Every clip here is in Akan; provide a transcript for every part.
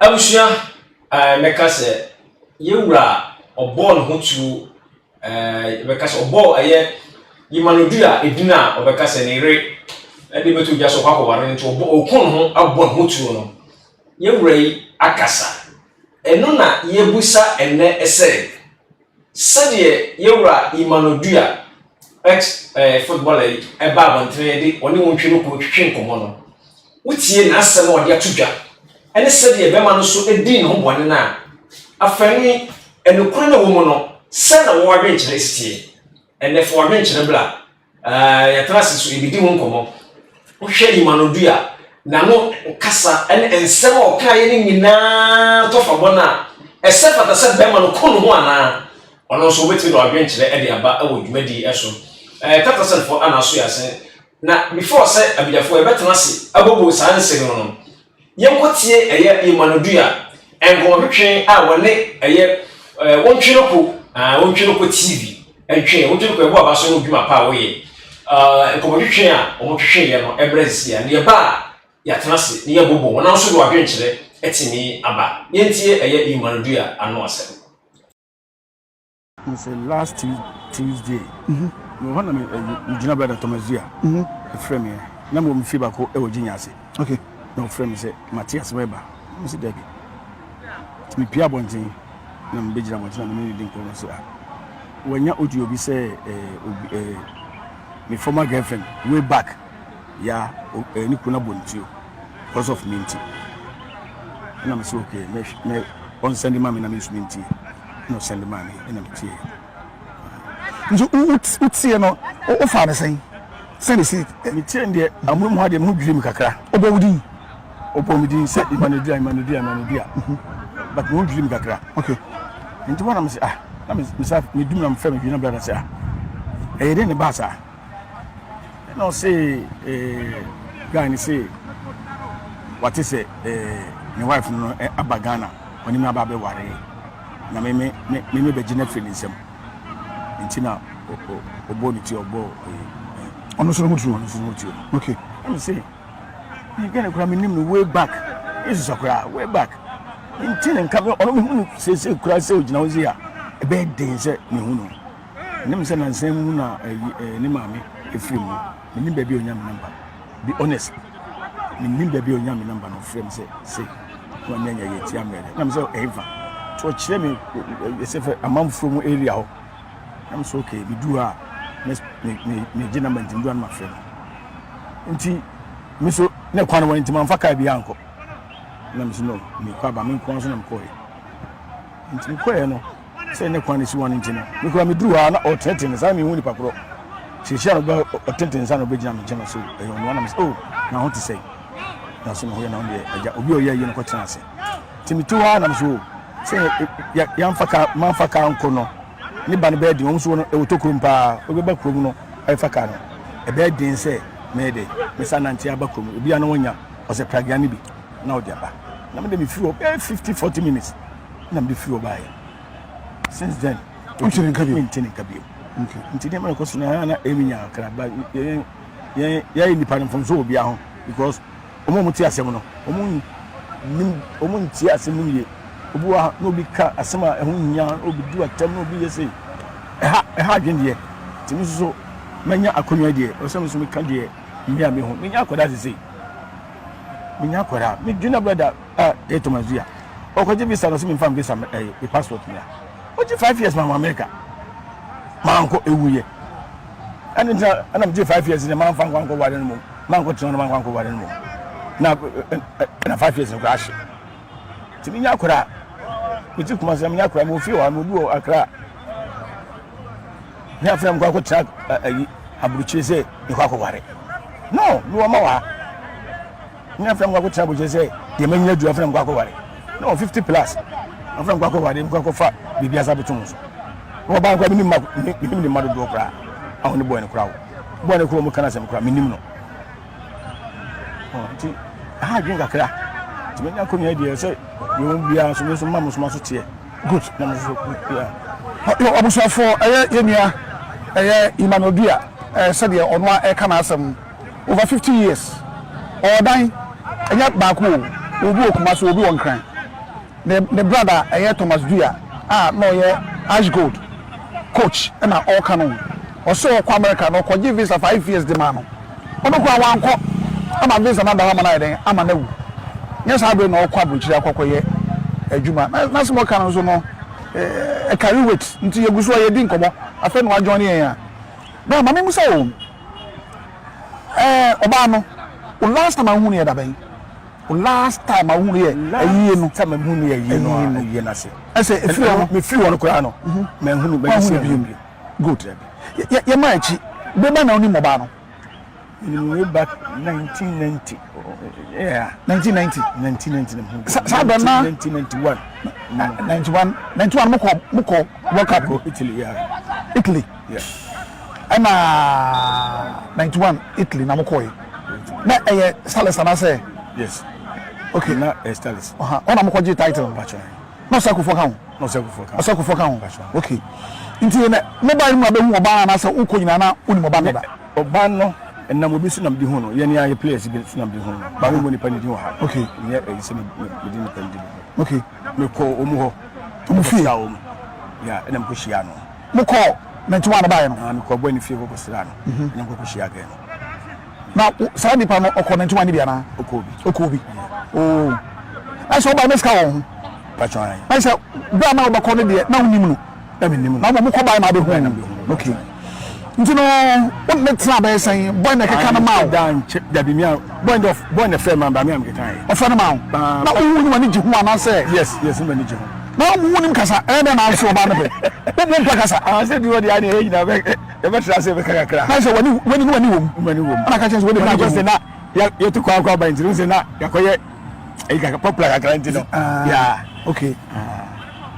Abusua, mɛka sɛ yɛwura ɔbɔɔ ne ho tuo, yɛbɛka sɛ ɔbɔɔ ɛyɛ Emmanuel edin a ɔbɛka sɛ ne yere ɛde bɛto dwa sɛ ɔkɔ akɔware no, nti ɔbɔ ɔko ne ho abɔ ne ho tuo no, yɛwura yi akasa. Ɛno na yɛbusa ɛnɛ sɛ, sɛdeɛ yɛwura Emmanuel ex footballer yi ɛba abɔntene de ɔne wɔn twe no kɔ twitwi nkɔmɔ no, wotie n'asɛm a ɔde ato dwa ɛne sɛdeɛ bɛrima no so di ne ho bɔne no a, afɛne ɛnokora no wɔ mu no, sɛ na wɔwɔ adwenkyerɛ sitie. Ɛnɛ fo adwenkyerɛ bla, yɛtena ase so ebidi ho nkɔmɔ. Wohwɛ Emmanuel a n'ano kasa ɛne nsɛm a ɔkaeɛ no nyinaa tɔfa bɔ no a, ɛsɛ fata sɛ bɛrima no ko ne ho anaa ɔno nso wobɛtumi de wadwenkyerɛ ɛde aba ɛwɔ dwumadi ɛso. Tatasɛnfoɔ ana so yɛ ase na before sɛ abidjafoɔ yɛbɛtena ase abobo saa nsɛm no, yɛnkɔtie ɛyɛ Emmanuel a nkɔmɔtwetwe a wɔne ɛyɛ wɔntwe no ko wɔntwe no ko TV ntwe wɔntwe no ko ɛbɔ aba so no dwuma pa a wɔyɛ nkɔmɔtwetwe a wɔtwetwe yɛ no ɛbrɛ sisi a ne yɛba a yɛatena ase ne yɛbobɔ wɔn nso de wadwenkyerɛ ɛtumi aba. Yɛntie ɛyɛ Emmanuel a ano asɛm. Sɛ last Tuesday mewɔ hɔ na megyina brother Thomas Dua ɛfrɛ me na mewɔ me fie baako ɛwɔ Gyinya ase na ɔfrɛ me sɛ mate asɛm ɛba. Mese dabi, nti mepie abɔnten na mebɛgyina abɔnten na mene ne di nkɔmmɔ sɛ, ah, wanya audio bi sɛ obi me former girlfriend way back ya ne kunu abɔ ne tuo because of me. Nti ɛna mese okay, mɛ ɔnsend ma me na me nso mentie, na ɔsend ma me ɛna metie. Nti wotie no, wofa ne sɛn sɛne si? Metie deɛ, amonom hɔ adeɛ me ho dwiri me kakra. Ɔbɔ wo din? Ɔbɔ me din sɛ Emmanuel Dua, Emmanuel Dua, Emmanuel Dua, but me ho dwiri me kakra. Nti hɔ na mese, ah, na mesa medum na mefrɛ me dwena brother sɛ, ah, ɛyɛ dɛn ne baa saa? Ɛna ɔse guy ne se wate sɛ ne wife no aba Ghana, ɔne me aba abɛware na me me me me bɛgye no afiri ne nsam, nti na ɔbɔ ne ti, ɔbɔ ɔno nso ne ho tuo. Ɔno nso ne ho tuo. Na me se me Ghana koraa menim no way back, ɛsusa koraa way back, nti ne nka ɔno mehu no seesei koraa sɛ ogyina hɔ sei a, ɛbɛyɛ den sɛ mehu no. Menim sɛ nansan mu na ne maame ɛfiri mu. Menim baabi a ɔnya me number, be honest, menim baabi a ɔnya me number no. Ɔfrɛ me sɛ se na ɔnyɛ nyɛ yɛ tia mmerɛ na me sɛ ɛhefa nti ɔkyerɛ me ɛsɛ fɛ amanfoɔ mu area hɔ na me sɛ okay, meduru hɔ a megye number, nti meduru hɔ no mafrɛ no. Nti me so ne kwan wɔ, nti mamfa kaa bi ankɔ na me so no mekɔ aba me nkoa so na mekɔɛ. Nti mekɔɛ no sɛ ne kwan no si hɔ no, nti no mekura meduru hɔ a na ɔtenetene ne saa, mehu nipa korɔ hyehyɛ no bɛ ɔtenten nsa na ɔbɛgyina me nkyɛn no so ɛyɛ ɔno anam sɛ, oh, na ho te sɛ na so ne ho yɛ na ho deɛ agya obi a ɔyɛ ayi no kɔtena ase. Nti mete hɔ a nam so sɛ yɛamfa kaa mamfa kaa nkɔ no ne ba no bɛyɛ den. Wɔn nso no ɛwɔ tokurom paa, wobɛba kurom no ɛfa kaa no ɛbɛyɛ den sɛ mɛyɛ dɛ mesa nante aba kurom. Obi a na wɔnya ɔsɛ pragea no bi na ɔde aba na mede mefiri hɔ bɛyɛ 50 40 minutes na mede firi hɔ baeɛ. Since then wonte ne nka bio? Mente ne nka bio. Nti nneɛma no kɔ so na na ɛmi nya kakra ba yɛn yɛn yɛyɛ nipa no mfomso wɔ biara ho because wɔn a wɔte asɛm no, wɔn nim, wɔn ntie asɛm no yie. Obi wɔ ha na obi ka asɛm a ɛho nhia na obi di atɛm na obi yɛ sei, ɛha ɛha adwene deɛ. Nti mi nso so manya akonnwa deɛ ɔsɛ mi nso meka deɛ mmea mi ho. Menya akwadaa sese, menya akwadaa, me junior brother a ɛyɛ Thomas Dua, ɔkɔgye visa no sɛ memfa visa ɛyɛ me passport mi a ɔgye 5 years ma America mankɔ ewuyɛ. Ɛne ntina ɛna megye 5 years ne mamfa nkɔ ankɔ ware no mu, mankɔ tena no, mankɔ ankɔ ware no mu na ɛna 5 years no koraa ahye. Nti menya akwadaa, meti kuma sɛ menya akwadaa, mewɔ fie wɔ ha, mewɔ bi wɔ Akra ne afei na mekɔ akɔtena ayi aburukyire sɛ mekɔ akɔware no. Mewɔ ma wɔ ha ne afei na mekɔ akɔtena aburukyire sɛ deɛ manya aduru, afei na mekɔ akɔware no 50 plus, afei na mekɔ akɔware, mekɔ akɔfa biribi asa bɛto ho so na wɔba nkora. Menim ma menim ne mma dodoɔ koraa a wɔne bɔɔ ne koraa wo bɔɔ ne koraa mu ka no asɛm koraa menim no. Nti ɛha adwene kakra, nti menya akonnwa deɛ sɛ deɛ wɔn biara nso me nso mma mo nso ma so teɛ. Good. Na mo nso yeah. Yo, abusuafoɔ, ɛyɛ yɛn nua ɛyɛ Emmanuel Dua, sɛdeɛ ɔno a ɛka n'asɛm, over 50 years ɔwɔ dan ɛnyɛ baako o, obi wɔ Kumasi, obi wɔ Nkran. Ne ne brada ɛyɛ Thomas Duah a na ɔyɛ Ash Gold coach na ɔɔka no ho. Ɔse ɔɔkɔ America no ɔkɔgye visa 5 years de maa no. Ɔno koraa wankɔ ama visa no ada hɔ ama no ayɛ dɛn ama no awu. Nyɛ saa bere na ɔɔkɔ abrokyire akɔ akɔyɛ adwuma. Na n'asɛm a ɔka no nso no ɛ carry weight nti yɛgu so a yɛdi nkɔmmɔ. Afei na wa join yɛn a. Bra ma memmisa wo ɛɛ ɔbaa no wo last time a wohu no yɛ da bɛn? Wo last time a wohu no yɛ ayie no. Last time a mehu no yɛ ayie no a ayie no ase. Ɛsɛ efiri hɔ no. Mefiri hɔ no koraa no manhu no manhu no bio. Good. Yɛma akyi bere bɛn na wonim ɔbaa no? Menim way back 1990. Yeah. 1990. 1990 na mehu. Saa bere na 1991. 91 91 mokɔ mokɔ World Cup. Mokɔ Italy yeah. Italy. Yeah. Ɛna 91 Italy na mokɔɛ. Na ɛyɛ Starlets anaasɛ? Yes. Okay. Na ɛyɛ Starlets. Ɔna mokɔgye title no. Na Ɔsɛ Kufuor ka ho? Na Ɔsɛ Kufuor ka ho. Ɔsɛ Kufuor ka ho. Okay. Nti na mobaa no mu abɛhu ɔbaa no anaasɛ wokɔ nyinaa na wonim ɔbaa no dada? Ɔbaa no ɛnam obi so na mede hu no. Yɛn a yɛ players bi so na mede hu no. Ba memmɔ nipa ne din wɔ ha. Okay. Nyɛ ɛyi sɛ mede nipa ne din. Okay. Mekɔ wɔn hɔ. Wɔn fie? Mekɔsraa wɔn. Yeah, ɛna mekɔhyia no. Mokɔ 91 baeɛ no? Ah, mekɔ bɔ ne fie kɔkɔsraa no. Ɛna mekɔkɔhyia gɛn no. Na saa nipa no ɔkɔ 91 no bi anaa? Ɔkɔɔ bi. Ɔkɔɔ bi. Oo. Na sɛ ɔbae na sika wɔ ho. Patro ayi. Na sɛ bere a na wobɛkɔ no deɛ na wonim no. Na menim no. Na mmom mokɔ bae na abɛhu no. Okay. Nti no wo ne tena bɛyɛ sɛn? Boy na ɛkeka no maa wo? Da nkyɛ dabi mi a boy na boy na fɛ ma ba mi a mekeka yɛ. Ɔfɛ no maa wo? Na wohu no w'ani gye ho anaasɛ? Yes, yes, m'ani gye ho. Na wohu nim kasa ɛyɛ dɛn na ase ɔbaa no pɛ? Wo wo mpɛ kasa? Ah, sɛ di wɔ deɛ adeɛ yɛ nyinaa bɛ yɛbɛtra ase bɛka kakra. Na sɛ w'ani w'ani ne w'ani wɔ mu. M'ani wɔ mu. Ɛna ka kyerɛ sɛ w'ani gye ho. sɛ na yɛtu kwan kɔ aba nti no sɛ na yɛakɔyɛ ɛyi kakra popular kakra nti no. Ah, Yeah. Okay.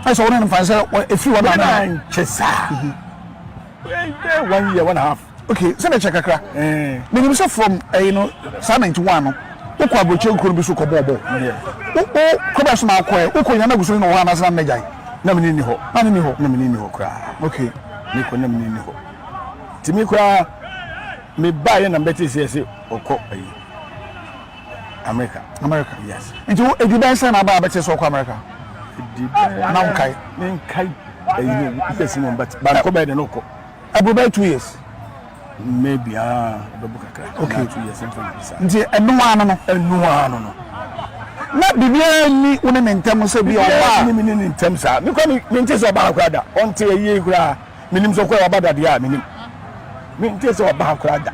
Na sɛ wo ne no mfa sɛ ɛfiri hɔ na na nkyɛ saa. One year, one and a half. Okay, sɛ na ɛkyɛ kakra. Menim sɛ from ɛyi no saa 91 no wokɔ aburokyire nkuro no bi so kɔ bɔɔl bɔɔl. Wo wo kɔ bɛ so na akɔ ɛ wokɔ nyina na gu so ne wɔ hɔ anaasɛ na ne gyae. Na mene ni hɔ. Na ne ni hɔ. Na mene ni hɔ koraa. Okay. Me kɔ na mene ni hɔ. Nti me koraa me ba yɛ na mbɛte sɛ ɛsɛ ɔkɔ ayi America. America. Yes. Nti wo edi bɛn sɛn na aba abɛte sɛ ɔkɔ America? Edi bɛn. Na nkae. Me nkae ɛyi no years no but bankɔ bɛyɛ de no kɔ. Ɛboro bɛyɛ 2 years. Maybe ah ɛbɛbɔ kakra. Okay. 2 years nfa mi bisa. Nti ɛno ano no. Ɛno ano no. Na biribiara ni wo ne ne ntɛm sɛ bi ɔbaa. Ni mi ne ne ntɛm saa. Mi kɔ mi mi nte sɛ ɔbaa koraa da. Ɔnte ayie koraa. Mi nim sɛ ɔkɔ ɔba da deɛ a mi nim. Mi nte sɛ ɔbaa koraa da.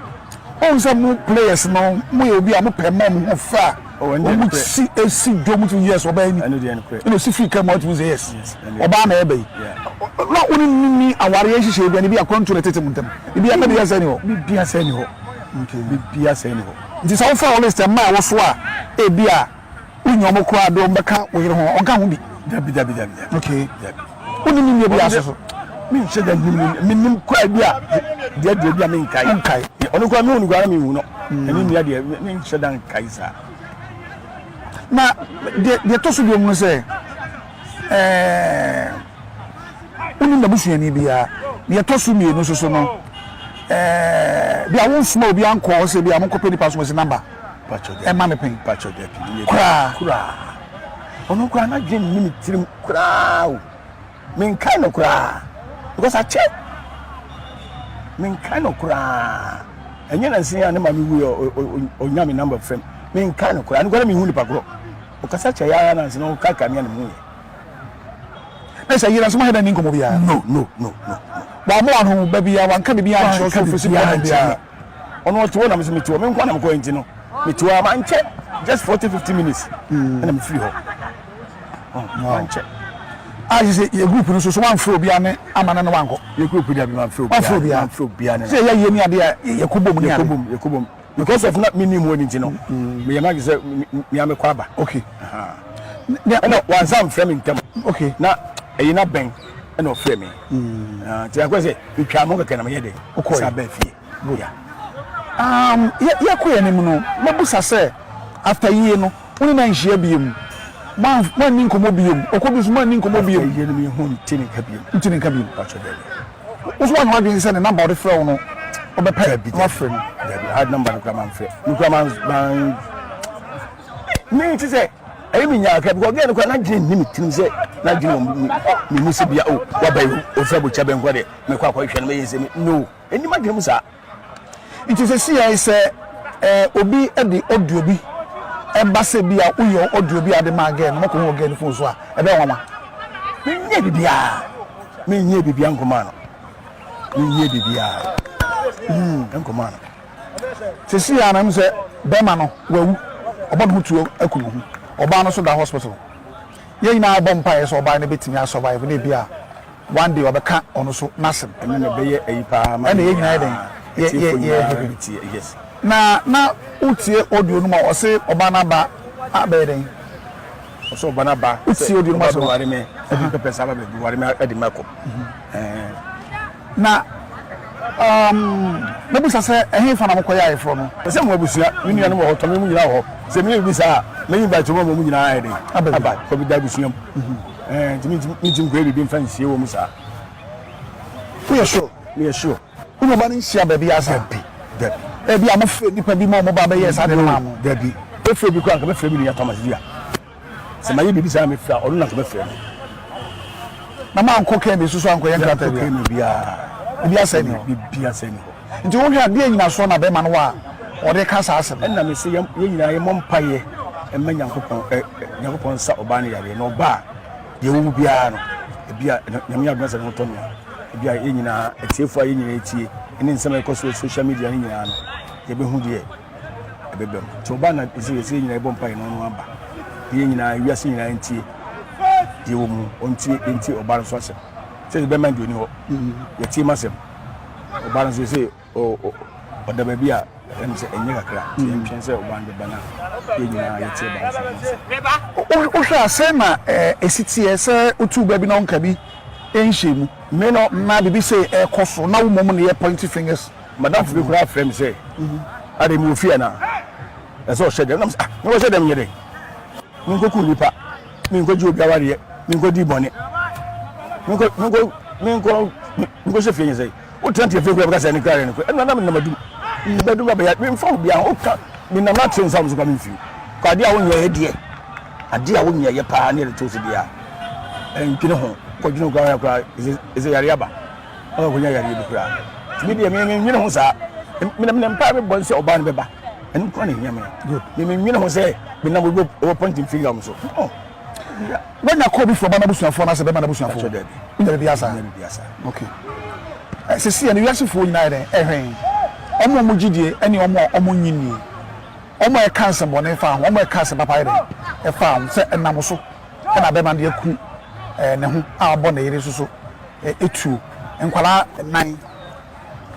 Ohun sɛ mo players no mo yɛ obi a mo pɛ mma mo ho fa a wɔn si esi dwom to yes ɔbaa ni ɛna osi firi kaa mu a ɔtumi sɛ yes ɔbaa na ɛbɛ yi na wɔn ni ni awareɛ nhyehyɛ bi bi akwantu na tete mu ntɛm ebi akɔ bi asɛ ni hɔ. Bibi asɛ ni hɔ. Bibi asɛ ni hɔ. Nti sɛ wofa wɔ list mmaa ɛwɔ so a ebi a wonya wɔn koraa de wɔn bɛka wo yere ho ɔnka ho bi. Dabi dabi dabi. Okay. Dabi. Wonni ni nua bi aso so. Mi nhyɛ da nim mi nim kura bi a deɛ deɛ bi a mi nkae. Nkae. Ɔno kura mi hu no kura na mi hu no. Ɛni nua deɛ mi nhyɛ da nkae saa. Na deɛ deɛ ɛtɔ so bi mu no sɛ ɛɛ wonim n'abusuani biara. Deɛ ɛtɔ so mmienu nso so no ɛɛ bi a wonsoma obi ankɔ hɔ sɛ bi a monkɔpɛ nipa so wɔsi namba ɛma me pɛn. Koraa. Koraa. Ɔno koraa n'adwene nni me tirim koraa o. Menkae no koraa because akyɛ. Menkae no koraa. Ɛnyɛ nansa yi a ne maame wui ɔnya me number frɛ me. Menkae no koraa. Ɛno koraa na menhu nipa korɔ. Ɔkasa kyerɛ yɛ ara nansa na ɔkaakae me a na mehu yɛ. Na sɛ yere nso mo ahɛda ni nkɔmɔ biara. No no no no. Wɔn ano ba biara wanka biribi ankyerɛ so ofisi bɔne biara. Ɔno ɔte hɔ na me nso mete hɔ. Me nko na mekɔɛ nti no mete hɔ a mankyɛ just 40 50 minutes ɛna mefiri hɔ. Mankyɛ. A sɛ sɛ yɛ group no so so wamfrɛ obiara ne ama ne ne wankɔ. Yɛ group deɛ bi mamfrɛ obiara. Wamfrɛ obiara. Mamfrɛ obiara ne. Sɛ yɛ yie ne adeɛ a yɛkɔ bom ne adeɛ. Yɛkɔ bom yɛkɔ bom because of na menim hɔ ne nti no meyɛ m'adwene sɛ mea mekɔ aba. Okay. Ɛna wansa mfrɛ me ntɛm. Okay. Na ɛyi na bɛn ɛna ɔfrɛ me. Nti akɔ sɛ metwaa mo kɛkɛ na meyɛ dɛ. Wokɔɛ. Sa bɛɛ fie. Good. Um, yɛkɔ yɛn anim no, mɛbusa sɛ after yie no, wo ne no anhyia biom, moanni nkɔmmɔ biom, ɔkɔ bi so moanni nkɔmmɔ biom. After yie no mehu nte ne nka biom. Nte ne nka biom. Pakyɛ daabi. Wo so woanyɛ w'adwene sɛ ne number ɔde frɛ wo no wobɛpɛ na wafrɛ no? Dabi, hard number no koraa mamfrɛ. Me koraa man man me te sɛ. Ɛyɛ me nyaa kakra because girl no koraa n'adwene nni me tirim sɛ n'adwene wɔ me mu sɛ bia o oh, waba yi ofura bɔkyia bɛn koraa deɛ mekɔ akɔhwehwɛ no mɛyɛ sɛ me no ɛnni m'adwene mu saa. Nti sɛsi yɛn sɛ eh, obi de audio bi ɛba sɛ bi a woyɛ audio bi a de maa girl no mɔkɔ hu wɔ girl no phone so a ɛbɛyɛ nwanwa. Menyɛ biribiara menyɛ biribiara nkɔmaa no menyɛ biribiara nkɔmaa no. Sesei ara no sɛ bɛrima no wawu, ɔbɔ ne ho tuo aku ne ho, ɔbaa no nso da hospital. Yɛn nyinaa bɔ mpaeɛ sɛ ɔbaa no bɛtumi a survive na ebi a one day ɔbɛka ɔno nso n'asɛm. Ɛno na ɛbɛyɛ ayi paa ma Ɛna yɛn nyinaa yɛ dɛn? Yɛ yɛ atiefoɔ nyinaa yɛhwehwɛ. bɛtie, yes. Na na wotie audio no mu a ɔse ɔbaa no aba abɛyɛ dɛn? Ɔsɛ ɔba no aba sɛ Wotie audio no mu ɔba asɛm a. bɛware me, ɛde pɛpɛ saa aba bɛware me ɛde me akɔ. Ɛɛ. Na um, mɛbisa sɛ, ɛhefa na mokɔyɛ ayeforɔ no? Sɛ mo abusua, me nuanom wɔ hɔ, tɔme mu nyinaa wɔ hɔ. Sɛ meyɛ biribi saa a, mɛyi invite wɔn ama wɔn nyinaa ayɛ dɛn? Aba bi. Aba, kɔ bi da abusua mu. Ɛɛ, nti mentumi mentumi nkɔyɛ biribi mfa nsie wɔn saa. Woyɛ sure? Meyɛ sure. Wo ne ɔba no nhyia baabi ara saa? Dabi, dabi. Ebi a mofrɛ nnipa bi ma wɔn ba bɛyɛɛ saa de no maa mo? Dabi. Mɛfrɛ bi koraa anka mɛfrɛ me nua Thomas Dua. Sɛ mayɛ biribi saa na mefrɛ a, ɔno na anka mɛfrɛ no. Na moankɔ Kemi nso so ankɔyɛ nkrataa Yɛankɔ biara? Kemi biara. Biribiara sɛe ni hɔ? Biribiara sɛe ni hɔ. Nti wohwɛ a, deɛn nyinasoɔ na bɛrima no wɔ a ɔde reka saa asɛm no? Ɛna mese yɛn nyinaa yɛmmɔ mpaeɛ mma Nyankopɔn ɛ Nyankopɔn nsa ɔbaa no yareɛ na ɔba a deɛ ɛwɔ mu biara no ebi a Nyame adom sɛ ne ho tɔ no a ebi a yɛn nyinaa atiefoɔ a yɛn nyinaa tie ne nsɛm a ɛkɔ so wɔ social media no nyinaa no yɛbɛhu deɛ ɛbɛba mu. Nti ɔba na ɛsɛ yɛsɛ yɛn nyinaa yɛbɔ mpaeɛ na ɔno aba. Na yɛn nyinaa wiase nyinaa ntie deɛ ɛwɔ mu ɔntie yɛntie ɔbaa no nso asɛm. Sɛ bɛma deɛ ɔni hɔ yɛtie m'asɛm. Ɔbaa no nso sɛ ɔda baabi a ɛm sɛ ɛnyɛ kakra nti yɛntwɛn sɛ ɔbaa no bɛba na yɛn nyinaa yɛtie ɔbaa no nso asɛm. Wohwɛ a sɛn na ɛsi teɛ sɛ wotuu baabi na wonka bi nhyɛɛ mu Me no na biribi sei ɛrekɔ so na wo mmom na yɛ pointing fingers? M'adamfo bi koraa frɛ me sɛ, Adɛn, mewɔ fie anaa? Ɛsɛ sɛ ɔhyɛ dɛm. Na mese, Ah, mekɔhyɛ dɛm nyɛ dɛn? Menkɔkum nnipa, menkɔgye obi awareɛ, menkɔdi bɔne, menkɔ, menkɔ, menkɔ, menkɔhyɛ fie nyɛ sɛ. Wotenatena fie koraa bɛka sɛ ɛne koraa ɛne koraa. Ɛnna na menam adum. Mebɛdum abɛyɛ, memfa obiara ho. Woka, menam na akyerɛ nsa wo so koraa memfiri. Kɔ adeɛ a wonyɛeɛ deɛ, adeɛ a wonyɛeɛ paa ne yɛde to so deɛ a, ɛntwene ho. Kɔdwene ho koraa koraa, ɛsɛ yareɛ aba. Ɔka konya yareɛ bi koraa. Nti me deɛ me me nwene ho saa. Me na me mpae me bɔ sɛ ɔbaa no bɛba. Ɛno nko na ehia me. Good. Me me nwene ho sɛ me nam obi wɔ pointing finger wɔn so. No. Wanya kɔ bi firi ɔbaa n'abusuafoɔ anaasɛ bɛrima n'abusuafoɔ? Pakyɛ daabi. Wonya biribi asa? Wonya biribi asa. Okay. Eh, sisi yɛ no wiasefoɔ nyinaa yɛ dɛn ɛhwɛ yɛn. Wɔn a wɔn gye die ɛne wɔn a wɔn nnye nnie. Wɔn a ɛka nsɛmbɔne fa ho, wɔn a ɛka asɛm papa yɛ dɛn ɛfa ho sɛ ɛnam so ɛna bɛrima no de aku eh, ne ho a ɔbɔ ne yere nso so eh, tuo. Nkwadaa nnan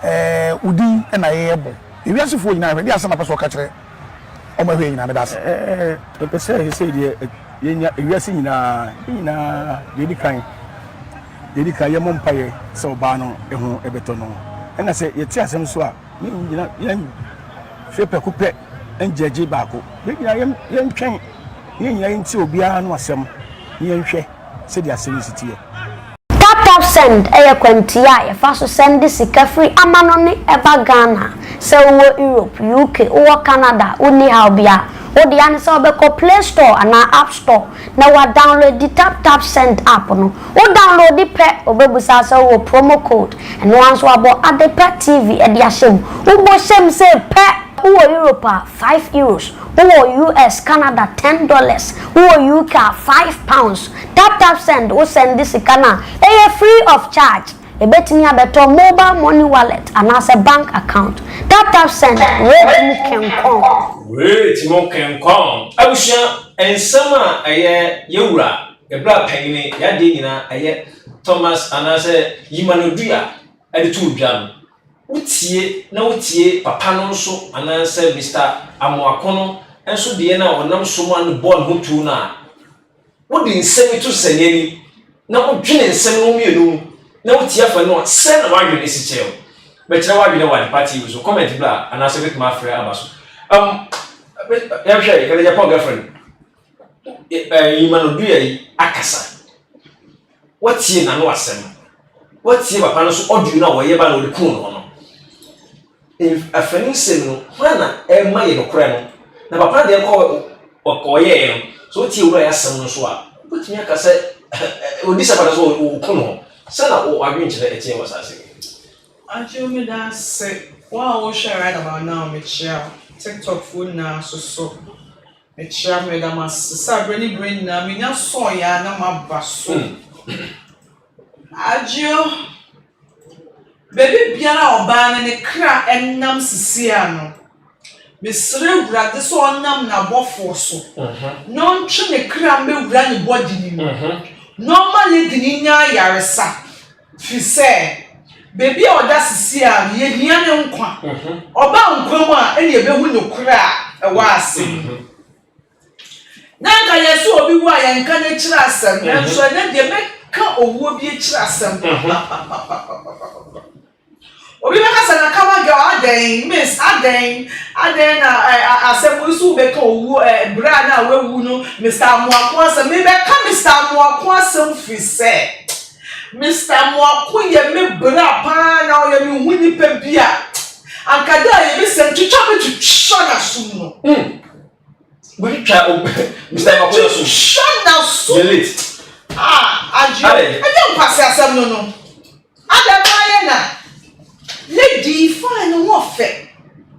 eh, wo din na yɛbɔ. Ewiasefoɔ nyinaa hwɛ, deɛ asɛm na pɛ sɛ ɔka kyerɛ wɔn ɛhwɛ yɛn nyinaa, meda ase. Eh, mepɛ sɛ sɛ deɛ yɛnya ewiase nyinaa, yɛn nyinaa deɛ ɛdi kan, deɛ ɛdi kan yɛmmɔ mpaeɛ sɛ ɔbaa no ho ɛbɛtɔ no. Ɛna sɛ yɛte asɛm so a, yɛn nyina yɛn hwɛ pɛko pɛ ngyɛgye baako. Yɛn nyinaa yɛn yɛntwɛn, yɛn nyinaa yɛntie obiara no asɛm na yɛnhwɛ sɛdeɛ asɛm yi si teɛ. Taptapsend yɛ kwantia a yɛfa so sɛnde sika firi amanɔne ba Ghana. Sɛ wowɔ Europe, UK, wowɔ Canada a, wonni haw biara. Wo dea ne sɛ wobɛkɔ Play Store anaa App Store na woadownloadi Taptapsend app no. Wo downloadi pɛ, obebusa sɛ wowɔ promo code. Ɛno ara nso wɔabɔ Adepa TV de ahyɛ mu. Wobɔ hyɛ mu sei pɛ! Wowɔ Europe a, €5. Wowɔ US, Canada, $10. Wowɔ UK a, £5. Tap tap send, wo sɛnde sika no a, ɛyɛ free of charge. Ɛbɛtumi abɛtɔ mobile money wallet anaasɛ bank account. Tap tap send, rate mu kenkɔn. Rate mu kenkɔn. Abusua, nsɛm a ɛyɛ yɛn wura, ɛberɛ a panyini, yɛn adeɛ nyinaa ɛyɛ Thomas anaasɛ Yimanodua de too dwa no, wotie na wotie papa no nso anaasɛ Mister Amoako no nso deɛ no a ɔnam so ma no bɔɔ ne ho tuo no a, wode nsɛm yi to sɛnea ani na wodwene nsɛm no mmienu mu na wotie afa no a, sɛn na w'adwene si kyerɛ wo? Bɛkyerɛ w'adwene wɔ Adepa TV so, comment bla anaasɛ wobɛtumi afrɛ aba so. Um, yɛnhwɛ, Kennedy Aponah girlfriend, Emmanuel Duah yi akasa. Woatie n'ano asɛm. Woatie papa no nso audio no a wɔyɛ ba na wɔde kuu no no. Afani nsɛm no, hwan na ɛma yɛ nokorɛ no? Na papa no deɛ kɔ ɔyɛɛ no. Sɛ wotie owura yi asɛm no nso a, wobɛtumi aka sɛ ɔdi sɛ fata sɛ ɔku ne ho. Sɛn na w'adwenkyerɛ teɛ wɔ saa asɛm yi ho? Adjo meda ase. Wo a wohwɛ right about now mekyia wo. TikTok foɔ nyinaa nso so mekyia mo meda mo ase sɛ aberɛ ne berɛ nyinaa menya sɔɔeɛ a na moaba so. Adjo baabi biara a ɔbaa no ne kra nam sisi ano mesrɛ awurade sɛ ɔnam n'abɔfoɔ so na ɔntwe ne kra mmɛwura ne body no mu na ɔma lady no nya ayaresa. Firi sɛ, baabi a ɔda seesei ara no, yɛhia ne nkwa. Ɔba nkwa mu a, ɛnna yɛbɛhu nokorɛ a ɛwɔ asɛm mu. Na anka yɛse obi wu a, yɛnka n'akyiri asɛm, nanso ɛnnɛ deɛ mɛka owuo bi akyiri asɛm papapapapapapa. Obi bɛka sɛ na cover girl adɛn miss adɛn adɛn na ɛ asɛm yi so wobɛka owuo ɛ berɛ a na wawu no Mister Amoako asɛm mebɛka Mister Amoako asɛm firi sɛ Mister Amoako yɛ me bra paa na ɔyɛ me hu nipa bi a anka da a yɛbɛsɛm twitwa bɛtwitwa n'asom no. Wotwitwa Mister Amoako n'asom. Twitwa n'asom. Yɛ late. Ah agye ɛnyɛ nkwasi asɛm no no. Adɛn paa yɛ na lady yi fine ne ho ɔfɛ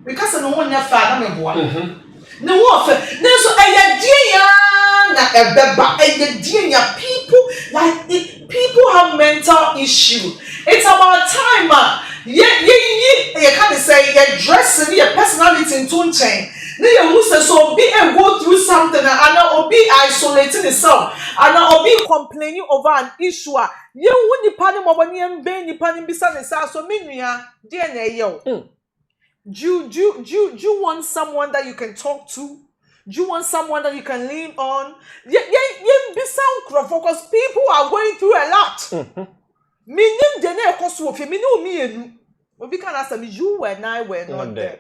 meka sɛ ne ho nyɛ fɛ a na meboa ne ho ɔfɛ nanso ɛyɛ deɛn aa na ɛbɛba ɛyɛ deɛn a people like people have mental issue it's about time a yɛ yɛyi yɛka ne sɛ yɛ dress ne yɛ personality nto nkyɛn ne yɛhu sɛ sɛ obi go through something a ana obi isolate ne self ana obi complaining over an issue a Yɛnhu nipa no mmɔbɔ na yɛmbɛn nipa no mbisa no sɛ, aso me nua, deɛn na ɛyɛ wo? Do you, do you, do you, do you want someone that you can talk to? Do you want someone that you can lean on? Yɛ, yɛ, yɛmbisa nkurɔfoɔ cause people are going through a lot. Menim deɛ na ɛkɔ so wɔ fie, me ne wo mmienu. Obi ka n'asɛm, you and I were not there.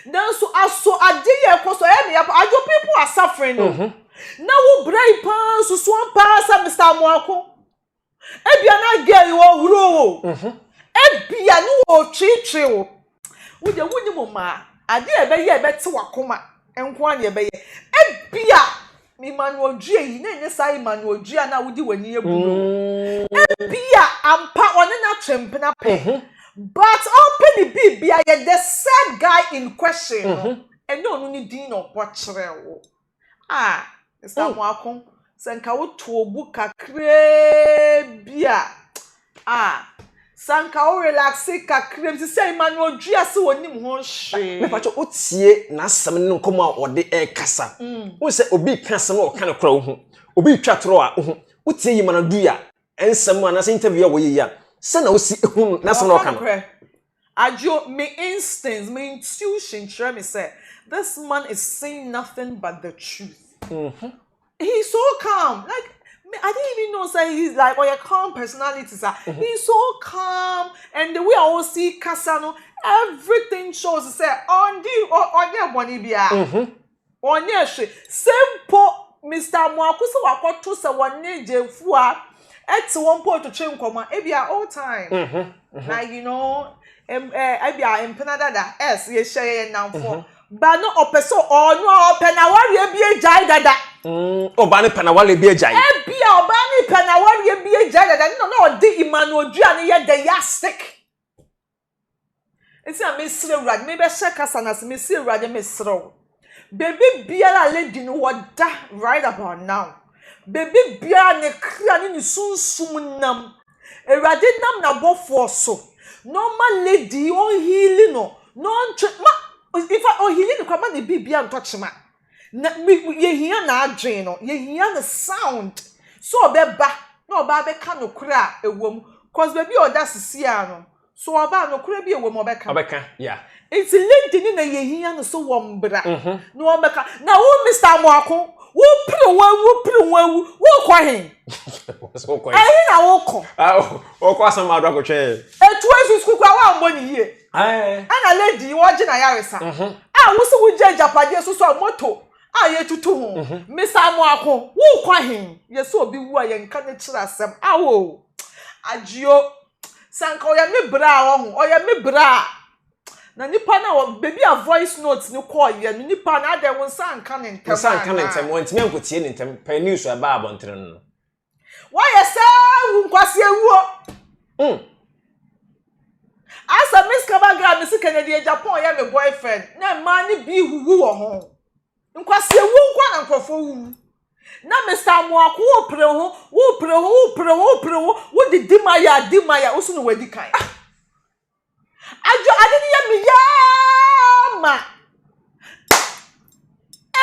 Nanso aso ade yɛ ɛkɔ so ɛyɛ ne yapa. Adwo people are suffering no. Na wo brɛ yi paa nsusuan paa sɛ Mr. Amoako. Ebia na girl yi ɔhuro wo. Ebia ne ɔtwetwe wo. Wo deɛ wonim mmaa. Ade a ɛbɛyɛ a ɛbɛte w'akoma nko ara na ɛbɛyɛ. Ebia Emmanuel Dua yi na ɛnyɛ saa Emmanuel Dua no a wode w'ani abu no. Ebia ampa ɔne no atwe mpena pɛ. But ɔpɛ ne biribi ayɛ the said guy in question no, ɛnyɛ ɔno ne din na ɔbɔ kyerɛɛ wo. Ah, Mr. Amoako, sɛ nka wotoo bo kakraa bi a, ah, sɛ anka wo relaxe kakra bi, te sɛ Emmanuel Dua sɛ ɔnim ho hwee. Mepakyɛ wotie n'asɛm ne nkɔmmɔ a ɔde ɛrekasa. Wohu sɛ obi reka asɛm na ɔka no korɔ a wohu. Obi retwa torɔ a wohu. Wotie Emmanuel Dua nsɛm anaasɛ interview a wɔyɛ yi a, sɛ na wosi hu n'asɛm na ɔka no. Adwo, me instincts, me intuition kyerɛ me sɛ this man is saying nothing but the truth. He's so calm. Like me, I didn't even know say he's like or your calm personality sir. He's so calm and the way I always see kasa no, everything shows say on the on your money bia. Ɔnyɛ hwee. Sɛ mpo Mister Amoako sɛ wakɔto sɛ wɔne Gyamfua te hɔ mpo retwetwe nkɔmmɔ a, ebia old time. Like you know, em, eh, ebia mpena dada, ɛs, yɛhyia yɛyɛ nnamfoɔ. Ba no ɔpɛ sɛ ɔno a ɔpɛ n'awareɛ bi agyae dada. Ɔbaa no pɛ n'awareɛ bi agyae. Ebia ɔbaa no pɛ n'awareɛ bi agyae dada, ne na na ɔde Emmanuel Dua no yɛ the yardstick. Nti na mesrɛ Awurade, mebɛhyɛ kasa no ase, mese Awurade mesrɛ wo, baabi biara a lady no wɔda right about now, baabi biara ne kra ne ne sunsum nam, Awurade nam n'abɔfoɔ so na ɔma lady yi ɔnheali no, na ɔntwe, ma, in fact, ɔheali no koraa ma ne biribia ntɔ kyema. Na me, yɛhia n'adwene no, yɛhia ne sound sɛ ɔbɛba na ɔba abɛka nokorɛ a ɛwɔ mu. Cause baabi a ɔda sisi ara no, so ɔba a nokorɛ bi a ɛwɔ mu ɔbɛka. Ɔbɛka, yeah. Nti lady no na yɛhia no sɛ wɔmbra na wɔmbɛka. Na wo Mister Amoako, wo pere wo awu, pere wo awu, wokɔ he? Ɛhe na wokɔ? Wɔkɔ Asamado akɔtwɛn. Etu esu sukuu koraa woambɔ ne yie. Ɛna lady yi wɔgye n'ayaresa. A wo se wogye agyapadeɛ so so a moto a yɛtutu ho. Mister Amoako, wokɔ he? Yɛsɛ obi wu a yɛnka n'akyiri asɛm. Awo! Agyio, sɛ anka ɔyɛ me bra a ɔho, ɔyɛ me bra a. Na nipa no a wɔ baabi a voice note no kɔɔeɛ no, nipa no adɛn wo nsa anka ne ntɛm Ne nsa anka ne anaa? ntɛm, wantumi ankotie ne ntɛm pɛɛ news a ɛbaa abɔntene no no. Woayɛ sɛ wu nkwaseawuo. Asɛ Miss Cover Girl mesi Kennedy Agyapong yɛ me boyfriend na mmaa no bi wuwu wɔ ho. Nkwaseawuo nko ara na nkurɔfoɔ wuwu. Na Mister Amoako wopere ho, wopere ho, wopere ho, wopere ho, wode di ma yɛ a di ma yɛ a, wo so na wadi kan. Adwo ade no yɛ me yaa ma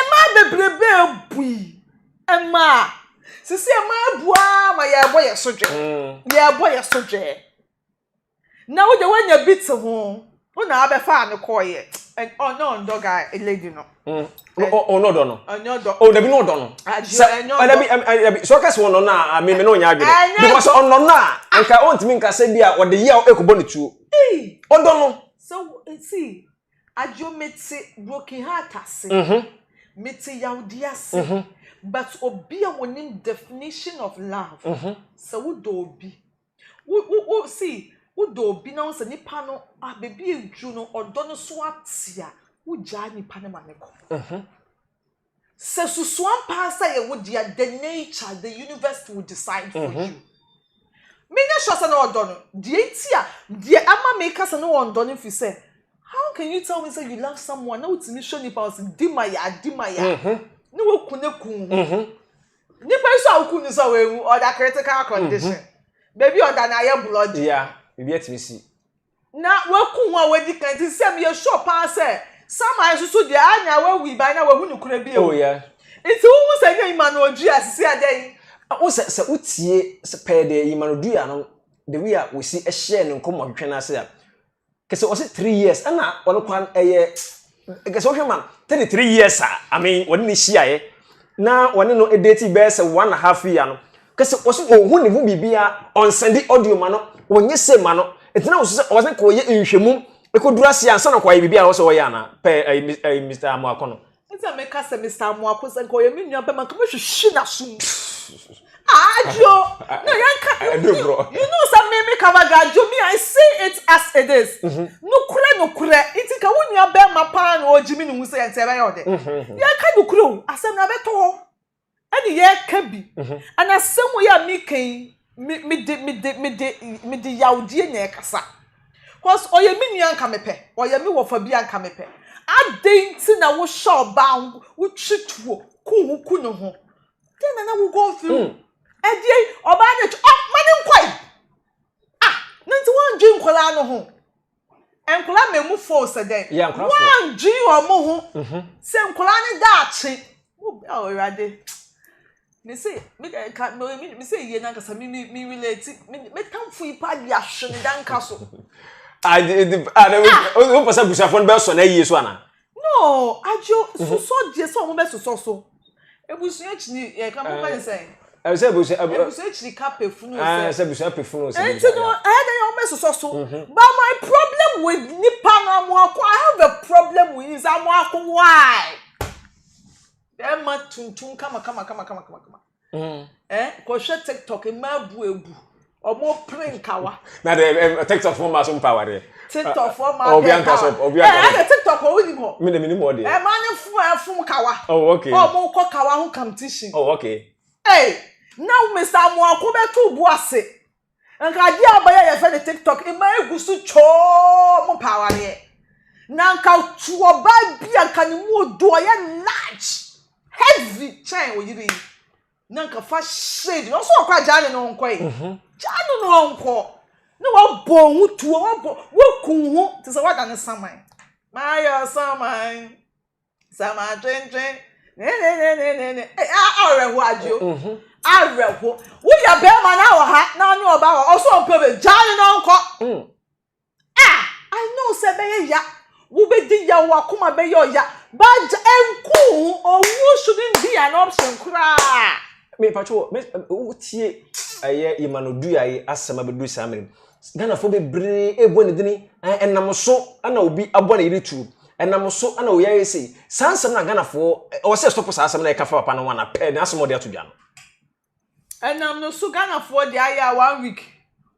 mmaa bebrebe abui mmaa sisi mmaa abu ara ma yɛrebɔ yɛ so dwɛ yɛrebɔ yɛ so dwɛ na wo de woanya bi te ho wo na abɛfa ne kɔɔyɛ ɔnyɛ ɔndɔ guy lady no. Ɔno ɔdɔ no. Ɔnyɛ ɔdɔ. Oh dabi no ɔdɔ no. Sɛ dabi dabi sɛ ɔka sɛ ɔnɔ no a me me no ɔnyɛ adwene. Because ɔnɔ no a nka ɔntumi nka sɛ bi a ɔde yaw ekɔbɔ ne tuo. Ɔdɔ no. Sɛ see adwo mete broken heart ase. Mete yawdi ase. But obi a onim definition of love. Sɛ wodɔ obi Wo wo wo see wodɔ obi na wohu sɛ nipa no ah baabi aduru no ɔdɔ no so ate a wogyaa nipa no ma ne kɔ. Mhm. Sɛ susuan paa sɛ yɛ wo dea the nature the universe will decide for mhm. you. Menyɛ sure sɛ na ɔdɔ no deɛ nti a deɛ ama meka sɛ na ɔndɔ no fi sɛ how can you tell me say you love someone na wotumi hwɛ nipa ɔsɛ di ma ya di ma ya mhm. ne waku ne kun ho. Mhm. Nipa yi so a woku no sɛ wawu ɔda critical condition. Mm-hmm. Baabi ɔda na ayɛ bloody. Yeah, biribi atumi si. Na waku ho a wadi kan nti sɛ meyɛ sure paa sɛ Sama nso so deɛ anya wawu ban na wahu no kura bi Oh yeah. Nti wohu sɛ nyɛ Emmanuel Dua sisi adɛn? Wo sɛ sɛ wotie pɛɛ deɛ Emmanuel Dua no the way a wɔsi hyɛɛ ne nkɔmmɔ twetwe no ase a Kɛsɛ ɔse 3 years ɛna ɔno kwan ɛyɛ kɛsɛ wohwɛ ma 33 years a I mean wɔne ne hyiaeɛ na wɔne no date bɛyɛ sɛ one and a half year no kɛsɛ ɔse ɔhu ne ho biribiara ɔnsɛnde audio ma no ɔnyɛ se ma no nti na ɔso sɛ ɔsɛ nka ɔyɛ nhwɛmu ɛkɔduru ase ansa na ɔkɔayɛ biribi a ɔsɛ ɔyɛ anaa pɛ ɛyi Mr. Amoako no. Nti na meka sɛ Mister Amoako sɛ nka ɔyɛ me nua bɛma nka mɛhwehwe n'aso mu. Adwo na yɛnka you know sɛ me me cover girl adwo me I see it as it is. Mm-hmm. Nokorɛ nokorɛ nti nka wo nua bɛma paa na ɔgye me ne ho sɛ yɛn sɛ ɛbɛyɛ ɔdɛ. Mm-hmm. Yɛnka nokorɛ o asɛm na abɛtɔ hɔ. Ɛne yɛreka bi. Ɛna asɛm wei a meka yi, me mede mede mede mede yawdie na ɛkasa. Cause ɔyɛ me nua nka mepɛ, ɔyɛ me wɔfa bi a nka mepɛ. Adɛn nti na wohyɛ ɔbaa ho, wotwi tuo, ku ho ku ne ho? Dɛn na na wo go through? Ɛdeɛ ɔbaa no atwi, ɔ ma ne nkɔe. Ah, na nti woandwen nkwadaa no ho? Nkwadaa ma emu fo sɛ dɛn? Yeah, nkwadaa fo. Woandwen wɔn ho mhm. sɛ nkwadaa no daakye. Wo oh, Awurade. Me se me de ka me me se yie nankasa me me me relate me me tamfo yi pa de ahwe ne danka so. Ah, di di ah, na wo pɛ sɛ abusuafoɔ no bɛsɔ na ayie so ana? No, adwo sosɔ deɛ sɛ wɔn bɛ sosɔ so. Ebusua kyini yɛ ka mo ka ne sɛn. Sɛ ebusua ebusua kyini ka pɛ funu sɛ. Sɛ ebusua pɛ funu sɛ. Nti no ɛyɛ dɛ yɛ wɔn bɛ sosɔ so. But my problem with nipa no amoako I have a problem with him sɛ amoako why? Bɛrima tuntum kama kama kama kama kama. Mm. Eh, kɔhwɛ TikTok mmaa abu ebu. Ɔmo pere nkawa. Na de eh, TikTok fo mmaa so mpa awareɛ. TikTok fo mmaa pɛ nkawa. Obi anka so. Eh, TikTok wɔ wonim hɔ. Mi de mi nim hɔ deɛ. Eh, mmaa ne fom ɛfom kawa. Oh, okay. Ɔmo kɔ kawa ho competition. Oh, okay. Hey, na Mr. Amoako bɛto bu ase. Nka adeɛ a ɔbɛyɛ yɛfrɛ no tiktok mmaa egu so twoo mo pɛ awareɛ na nka tu ɔbaa bi a nka ne mu odu ɔyɛ large heavy kyɛn oyere yi na nka fa shade na ɔso ɔkɔ agyaa ne no nkɔ yi mhm. gyaa no no ɔnkɔ na wabɔ ho tuo wabɔ waku ho te sɛ wada ne saman mayɛ saman. Sama twentwen. Ne ne ne ne ne ne. Eh, awerɛho adwo. Mhm. Awerɛho. Woyɛ bɛrima na wɔ ha na ɔne ɔba wɔ ɔso ɔmpɛ bɛ gyaa ne na ɔnkɔ. Mm. Ah, I know sɛ bɛyɛ ya. Wobɛdi ya wakoma bɛyɛ ɔya. But ɛnku ho owuo shouldn't be an option koraa. Me pacho me wotie ɛyɛ Emmanuel yi asɛm abɛduru saa mmerɛ mu. Ghanafoɔ bebree ɛrebɔ ne dini ɛnam so ɛna obi abɔ ne yere tuo ɛnam so ɛna oyi ayɛ sei saa nsɛm na Ghanafoɔ ɛwɔ sɛ stop saa asɛm na ɛka fa papa no ho ana pɛ n'asɛm ɔde ato dwa no. Ɛnam no so Ghanafoɔ deɛ ayɛ a one week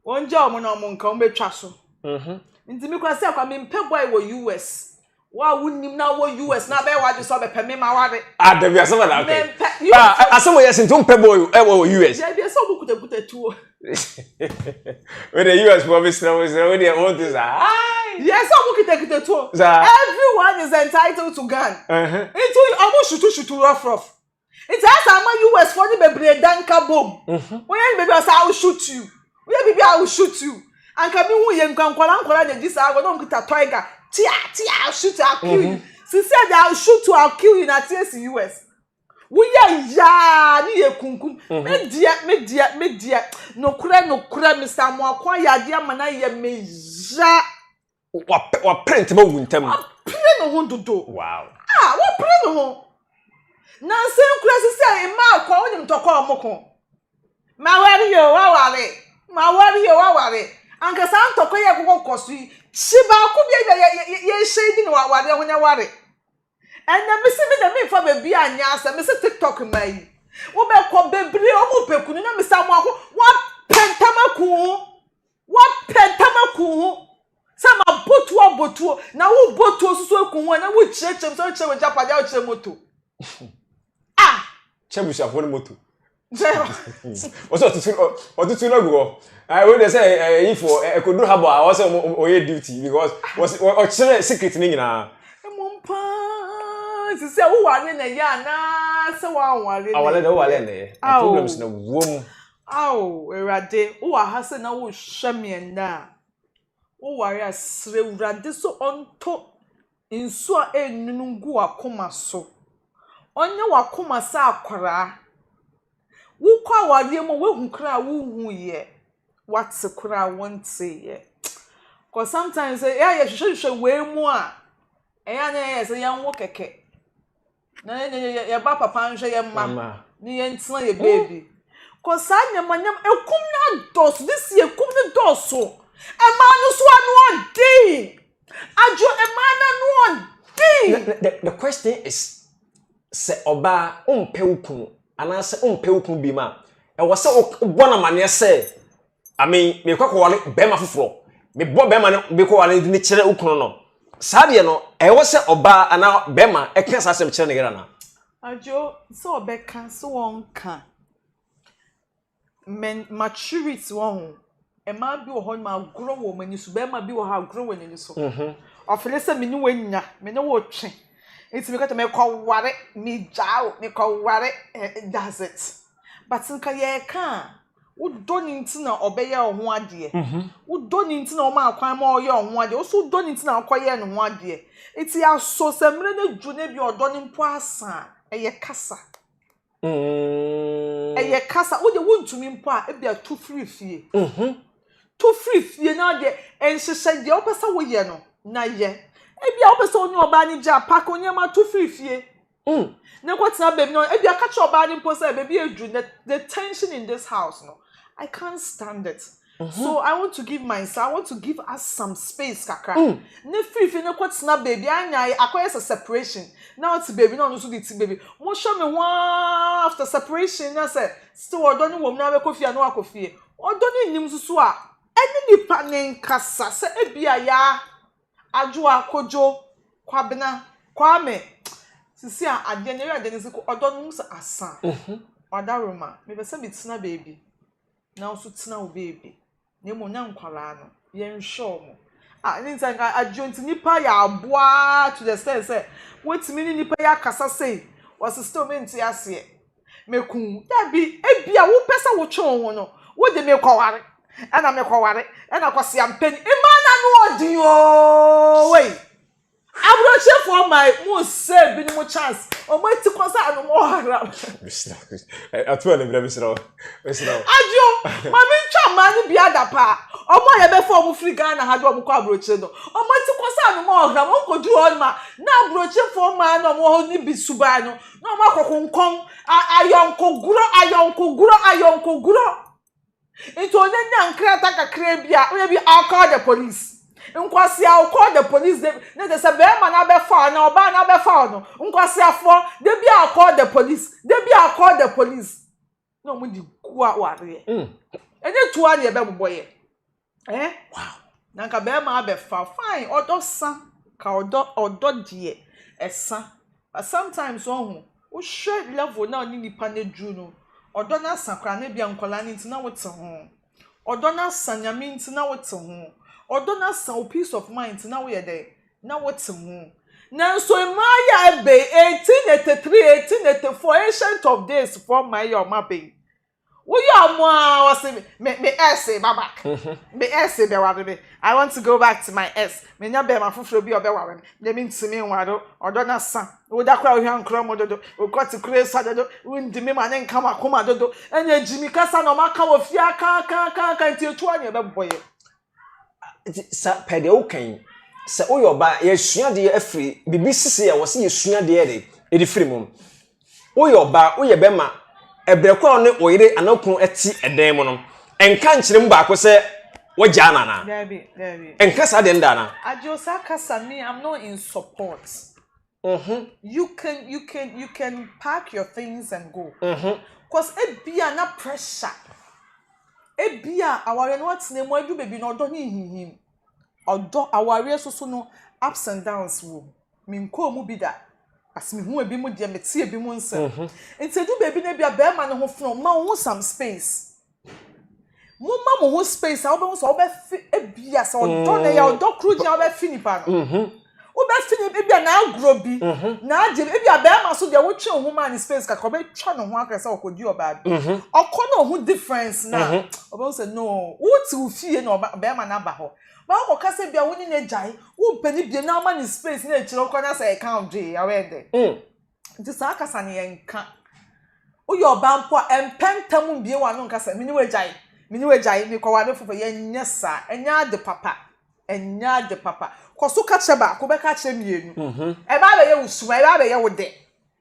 wɔn gya wɔn na wɔn nka wɔn bɛtwa so. Mhm. Nti me kora sɛ kwa mempɛ boy wɔ US. Wo a wonim na wɔ US na abɛyɛ w'adwe sɛ ɔbɛpɛ me ma ware. Ah, dabi asɛm na aka. Mempɛ. Ah, asɛm wɔ yɛ sɛ nti wompɛ boy ɛwɔ US. Dabi ɛsɛ ɔmo kutakuta tuo. Wo de US fo mesrɛ wo mesrɛ wo deɛ wonte saa. Yes, ɔmo kutakuta tuo. Everyone is entitled to gun. Nti ɔmo shutu shutu rough rough. Nti ayɛ sɛ ama US foɔ no bebree da nka bom. Mhm. Woyɛ ne baabi a sɛ I will shoot you. Woyɛ biribi a I will shoot you. Anka mi hu yɛ nka nkwadaa nkwadaa na edi saa agorɔ na wɔn kita toy gun. Tia tia I will shoot you I will kill you. Mhm. Sisi ɛde I will shoot you I will kill you na ate esi US. Woyɛ yaa ne yɛ kunkum. Mhm. Me deɛ me deɛ me deɛ nokorɛ nokorɛ Mr. Amoako ayɛ adeɛ ama no ayɛ me ya. Wapere ntɛm awu ntɛm. Wapere ne ho dodo. Wow. Ah, wapere ne ho. Nansa nkura sisi a mmaa kɔ wonim ntɔkwa a wɔn ko. Maware yɛ o waware. Maware yɛ o waware. Anka saa ntɔkwa yi a ɛkɔkɔ kɔ so yi, kyi baako bi a yɛ yɛ yɛhyɛ di na wawareɛ ho nyɛ ware. Ɛnna mesi me na memfa baabi a nyɛ asɛm mesi TikTok mmaa yi. Wobɛkɔ bebree wɔn pɛ kunu na mesi amoako wapɛ ntam aku ho. Woapɛ ntam aku wo ho sɛ mabɔ tuo abɔ tuo na wobɔ tuo nso so aku ho a na wokyerɛkyerɛ mu sɛ wokyerɛ w'agyapadeɛ a wokyerɛ moto. Ah! Kyɛ abusuafoɔ no moto. Wɔsɛ ɔtutu ɔtutu no agu hɔ. Ɛɛ wei deɛ sɛ ɛyifoɔ ɛkɔduru habɔ a wɔsɛ ɔyɛ duty because wɔsɛ ɔkyerɛ secret no nyinaa. Mmom paa sisi a woware na ɛyɛ anaa sɛ woanware na ɛyɛ. Awale deɛ woware na ɛyɛ. Na problems na wom. Ao Awurade, wowɔ ha sɛ na worehwɛ me ɛnnɛ a, woware a, srɛ Awurade sɛ ɔntɔ nsuo a ɛnnunu ngu w'akoma so. Ɔnyɛ w'akoma sɛ akwaraa. Wokɔ awareɛ mu a, woahu koraa a wonhuiɛ, woate koraa a wonteeɛ. Cause sometimes ɛyɛ a yɛhwehwɛhwehwɛ wei mu a, ɛyɛ a na ɛyɛ sɛ yɛnwo kɛkɛ. Na yɛ yɛ yɛ ba papa nhwɛ yɛ mma ne yɛn ntena yɛ beebi. Kɔ saa nneɛma nneɛma ekum no adɔɔso this year ekum no dɔɔso. Mmaa no so ano ɔden. Adwo mmaa no ano ɔden. The the question is sɛ ɔbaa wompɛ wo kunu anaasɛ wompɛ wo kunu bi ma ɛwɔ sɛ wobɔ no amaneɛ sɛ I mean, mekɔ akɔware bɛrima foforɔ. Mebɔ bɛrima no mekɔware no kyerɛ wo kunu no. Saa deɛ no, ɛwɔ sɛ ɔbaa anaa bɛrima ɛka saa asɛm kyerɛ ne yere anaa? Adwo, sɛ ɔbɛka, sɛ ɔnka, men maturity wɔ ho. Mmaa bi wɔ hɔ nom agorɔ wɔ wɔn ani so, bɛrima bi wɔ hɔ agorɔ wɔ n'ani so. Ɔfele sɛ me ne wo anya, me ne wo retwe. Nti meka kyerɛ mekɔware, megyaa wo, mekɔware, eh, that's it. But nka yɛreka a, Wodɔ no nti na ɔbɛyɛ wo ho adeɛ. Wodɔ no nti na ɔmaa kwan ma ɔyɛ wo ho adeɛ. Wo nso wodɔ no nti na wokɔyɛɛ ne ho adeɛ. Nti asɔ sɛ mmerɛ no aduru na ebia ɔdɔ no mpo asa a, ɛyɛ kasa. Ɛyɛ kasa. Wo deɛ wontumi mpo a, ebia tu firi fie. Tu firi fie na deɛ nhyehyɛ deɛ wopɛ sɛ woyɛ no na yɛ. Ebia wopɛ sɛ wo ne ɔbaa no gya a, pack wo nneɛma tu firi fie. Mm. Na kɔtena baabi na ebi aka kyerɛ ɔbaa no mpo sɛ baabi aduru the the tension in this house no I can't stand it. Mm -hmm. So I want to give myself, I want to give us some space kakra. Mm. Ne firifiri ne kɔtena baabi anya akɔyɛ sɛ separation. Na ɔte baabi na ɔno nso de ti baabi. Mo hwɛ me ho aa after separation na sɛ still ɔdɔ ne wɔm na abɛkɔ fie a na wakɔ fie. Ɔdɔ ne nim nso so a ɛne nipa ne nkasa sɛ ebi a yaa Adwoa, Kojo, Kwabena, Kwame, sisi a adeɛ no ɛyɛ adeɛ no sɛ ɔdɔ no mu sɛ asa. Wadaroma, mepɛ sɛ metena baabi na wo nso tena wo baabi. Na mmom na nkwadaa no, yɛnhwɛ wɔn. Ah, ne nti nka adwo nti nipa yɛ aboa to the extent sɛ wotumi ne nipa yi akasa sei, wɔsi still mente aseɛ. Meku wo. Dabi, ebia wopɛ sɛ wotwe wo ho no, wode mekɔware, ɛna mekɔware, ɛna kwasea mpanin. Mmaa no ano ɔden oo, wei. Aburokyefoɔ mmaa yi, mo sɛ binom chance. Wɔn ati kɔ sɛ anom ɔhara. Ato a ne brɛ mesrɛ wo. Mesrɛ wo. Adwo, ma mentwa mmaa no bi ada paa. Wɔn a yɛbɛfa wɔn firi Ghana ha de wɔn kɔ aburokyire no, wɔn ati kɔ sɛ anom ɔhara. Wɔn kɔduru hɔ nom a, na aburokyefoɔ mmaa no a wɔwɔ hɔ no bi suban no, na wɔn akɔ konkɔn ayɔnkogorɔ ayɔnkogorɔ ayɔnkogorɔ nti onye nya nkrataa kakra bi a onye bi I'll call the police nkwasi I'll call the police de ne de sɛ bɛrima na abɛfa ɔno na ɔbaa na abɛfa ɔno nkwasiafoɔ de bi I'll call the police de bi I'll call the police na wɔn de gu awareɛ ɛnyɛ tuo a na yɛbɛbobɔ yɛ. Eh? Wow. Na nka bɛrima abɛfa fine ɔdɔ sa ka ɔdɔ ɔdɔ deɛ ɛsa but sometimes ɔho wohwɛ level na ɔne nipa no aduru no ɔdɔ no asa koraa na ebia nkwadaa no nti na wote ho ɔdɔ no asa nyame nti na wote ho ɔdɔ no asa wo peace of mind nti na woyɛ dɛ na wote ho nanso mmaa yi a ɛbɛ 1883 1884 ancient of days foɔ mmaa yi a ɔmo abɛ yi woyɛ ɔmo a wɔsi me me ex ba back me ex bɛware me i want to go back to my ex me nya bɛrima foforɔ bi a ɔbɛware me na mi ntumi nware ɔdɔ na sa woda kora ohwɛ nkorɔ mu dodo okɔ te kure sa dodo wundi mi ma ne nka ma koma dodo ɛna egyimi kasa na ɔmo aka wɔ fie aka aka aka aka nti etu anya ɛbɛbɔ yɛ. Nti sa pɛ deɛ woka yi sɛ woyɛ ɔbaa yɛsua deɛ afiri biribi sisi a wɔsi yɛsua deɛ de ɛde firi mu woyɛ ɔbaa woyɛ bɛma ɛbrɛ kɔ a ɔne ɔyere anaa okunu ɛte ɛdan mu no ɛnka nkyerɛ mu baako sɛ wɔgyaa no anaa Dabi dabi. ɛnka saa deɛ no da anaa Ajo saa kasa me i'm not in support. You can pack your things and go. Cause ebia na pressure. Ebia aware no atena mu adu baabi na ɔdɔ ne nhihim. Ɔdɔ aware soso no ups and downs wɔ mu. Menkɔɔ mu bi da. As mehu ebi mu deɛ mete ebi mu nsɛm. Nti edu baabi na ebia bɛrima ne ho fono ma wo ho some space. Momma mo ho space a wobɛhu sɛ wobɛfi ebia sɛ ɔdɔ na ɛyɛ ɔdɔ koro gyina wobɛfi nipa no. Wobɛfi ne ebia n'agorɔ bi n'agye ebia bɛrima so deɛ wotwe wo ho maa ne space kakra ɔbɛtwa ne ho akra sɛ ɔkɔdi ɔbaa bi. Ɔkɔ na ɔho difference na ɔbɛhu sɛ no wote wo fie na ɔba bɛrima n'aba hɔ. Ma wokɔka sɛ bia wo ne ne gyae wompɛ ne bie na ama ne space na akyire wokɔ na sɛ ɛka wo dwee awɛ dɛ. Nti saa kasa no yɛnka. Woyɛ ɔbaa mpo a ɛmpɛ ntam mbie w'ano nka sɛ mene wagyae mene wagyae mekɔware foforɔ yɛnyɛ saa ɛnyɛ ade papa ɛnyɛ ade papa kɔ so ka kyerɛ baako bɛka kyerɛ mmienu ɛbɛ abɛyɛ wo suma ɛbɛ abɛyɛ wo dɛ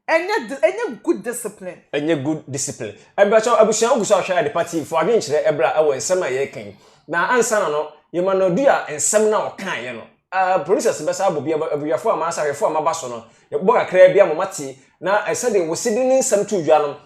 ɛnyɛ ɛnyɛ good discipline. Ɛnyɛ good discipline. Ɛbɛkyɛ abusua ogu so ahwɛ Adepa TV fo adwenkyerɛ ɛbrɛ a ɛwɔ nsɛm a yɛreka yi na ansa na no yɛma no du a nsɛm no a ɔkaeɛ no producers bɛsa abɔ bi abusuafoɔ a maasa ahwɛfoɔ a maba so no yɛbɔ kakra bi ama mate na sɛdeɛ wɔsi de ne nsɛm to dwa no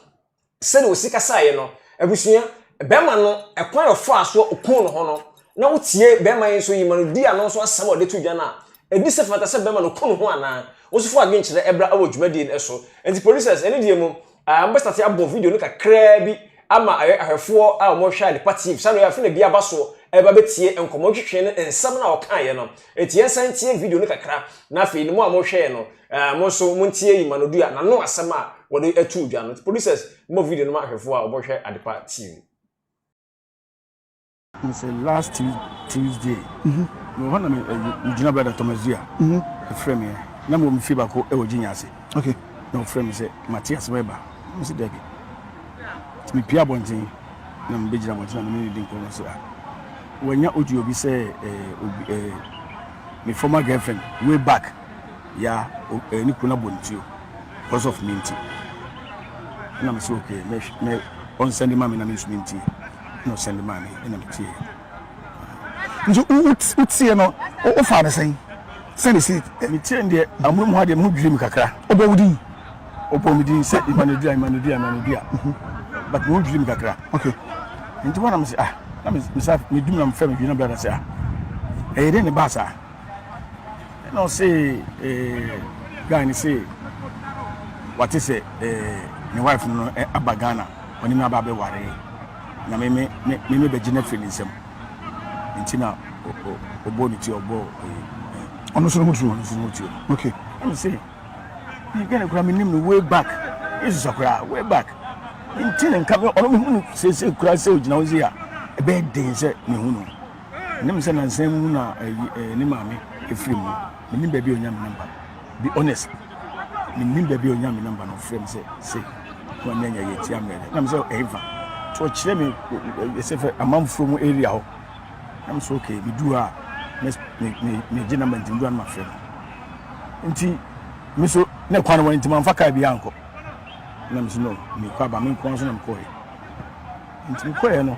sɛdeɛ wɔsi kasaeɛ no abusua bɛrima no ɛkwan a ɔfaa so ɔkuu ne ho no na wotie bɛrima yi nso yi ma no di ano nso asɛm a ɔde to dwa no a ɛdi sɛ fata sɛ bɛrima no ku ne ho anaa wɔn nso fo adwenkyerɛ ɛbra ɛwɔ dwumadie no so nti producers ɛne deɛ mu mbɛsate abɔ video no kakraa bi ama ahwɛfoɔ a wɔhwɛ Adepa TV sani afei na bi aba so ɛba bɛtie nkɔmɔ twitwi ne nsɛm na ɔkaeɛ no eti yɛn nsan tie video no kakra na afei ne mu a wɔhwɛ no mo nso mo ntie yi ma no dua n'ano asɛm a wɔde ato dwa no producers mo video no ma ahwɛfoɔ a wɔhwɛ Adepa TV. Sɛ last Tuesday mewɔ hɔ na megyina brother Thomas Dua ɛfrɛ me na mewɔ me fie baako ɛwɔ Gyinya ase na ɔfrɛ me sɛ mate asɛm ɛba mo sɛ dabi nti mepie abɔnten na mebɛgyina abɔnten na mene ne di nkɔmmɔ sɛ ah wanya audio bi sɛ obi me former girlfriend way back ya ne kunu abɔ ne tuo because of me nti na me sɛ okay mɛ mɛ ɔnsɛnde ma me na me nso me ntie na ɔsɛnde ma me ɛna me tie. Nti wotie no wofa ne sɛn sɛn de si? Me tie deɛ amono mu ha deɛ me ho dwiri me kakra. Ɔbɔ wo din? Ɔbɔ me din sɛ Emmanuel Dua Emmanuel Dua Emmanuel Dua but me ho dwiri me kakra. Nti wɔn na me sɛ ah na me sa me dum na me fɛ me dwi na brother sɛ ah ɛyɛ dɛ ne ba saa ɛna ɔse guy ne se wate sɛ ne wife no aba Ghana ɔne me aba abɛware na me me me me bɛgye no afiri ne nsam nti na ɔbɔ ne ti ɔbɔ ɔno nso ne ho tuo ɔno nso ne ho tuo ɛna sɛ me Ghana koraa menim no way back ɛsusa koraa way back nti ne nka ɔno mehu no seesei koraa sɛ ɔgyina hɔ sei a ɛbɛyɛ den sɛ mehu no menim sɛ nansan mu na ne maame ɛfiri mu menim baabi a ɔnya me number be honest menim baabi a ɔnya me number no ɔfrɛ me sɛ se na ɔne anya yɛ tia mmerɛ na me sɛ ɛhefa nti ɔkyerɛ me ɛsɛ fɛ amanfoɔ mu area hɔ na me sɛ okay meduru hɔ a megye number nti meduru a na mafrɛ no nti me so na kwan wɔ nti mamfa kaa bi ankɔ na me so no mekɔ aba me nkoa nso na mekɔɛ nti mekɔɛ no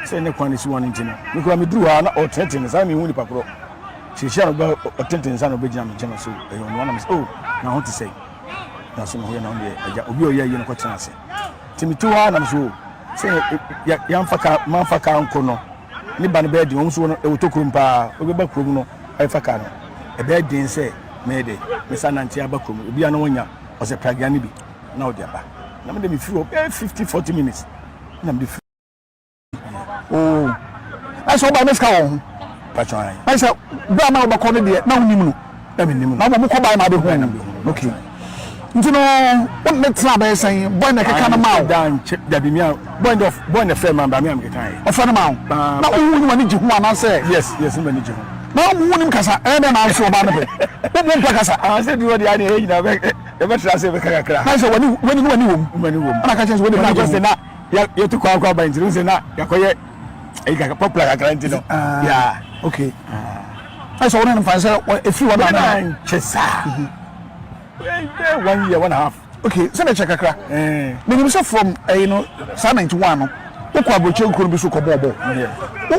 sɛ ne kwan no si wɔn nti no mekura meduru hɔ a na ɔtenetene ne nsa na mehu nipa korɔ hyehyɛ no bɛ ɔtenetene nsa na ɔbɛgyina me nkyɛn so ɛyɛ ɔno anam sɛ oh na ho te sɛ na so ne ho yɛ na ho deɛ agya obi a ɔyɛ ayi no kɔtena ase nti mete hɔ a nam so sɛ yɛamfa kaa mamfa kaa nkɔ no. Ne ba no bɛyɛ den, wɔn nso ɛwɔ tokurom paa, wobɛba kurom no ɛfa kaa no, ɛbɛyɛ den sɛ mɛyɛ dɛ, mɛsa nante aba kurom. Obi a na wanya ɔsɛ pragea no bi na ɔde aba. Na mede mefiri hɔ bɛyɛ 50 40 minutes na mede firi. Oo, na sɛ ɔba ne sika wɔ ho. Patro ayi. Na sɛ bere a na wobɛkɔ no deɛ na wonim no. Na menim no. Na wɔn kɔ bae ma abɛhu no. Okay. Nti no wo ne tena bɛyɛ sɛn boy na ɛkeka no ma wo. Da nkyɛ dabi mi a boy na boy na fɛ ma ba mi a mekeka yɛ. Ɔfɛ no ma wo. Na wohu ne w'ani gye ho anaasɛ. Yes ne m'ani gye ho. Na wohu nim kasa ɛyɛ dɛn na nso ɔbaa no pɛ. Wo mu mpɛ kasa. Ah sɛ bi wɔ deɛ adeɛ yɛ nyinaa bɛ yɛbɛtra ase bɛka kakra. Na sɛ w'ani w'ani ne w'ani wɔ mu. M'ani wɔ mu. Ɛna ka kyerɛ sɛ w'ani gye ho. Na yɛtu kwan kɔ aba nti no sɛ na yɛakɔyɛ ɛyi kakra popular kakra nti no. Ah, Yeah. Okay. Ɛsɛ wɔn ne nfa sɛ efiri wɔn na nkyɛ saa. Bɛyɛ one year one and a half. Okay, sɛ na ɛkyɛ kakra. Menim sɛ from ɛyi no saa 91 no wokɔ aburokyire nkuro no bi so kɔ bɔɔl bɔɔl. Wo wo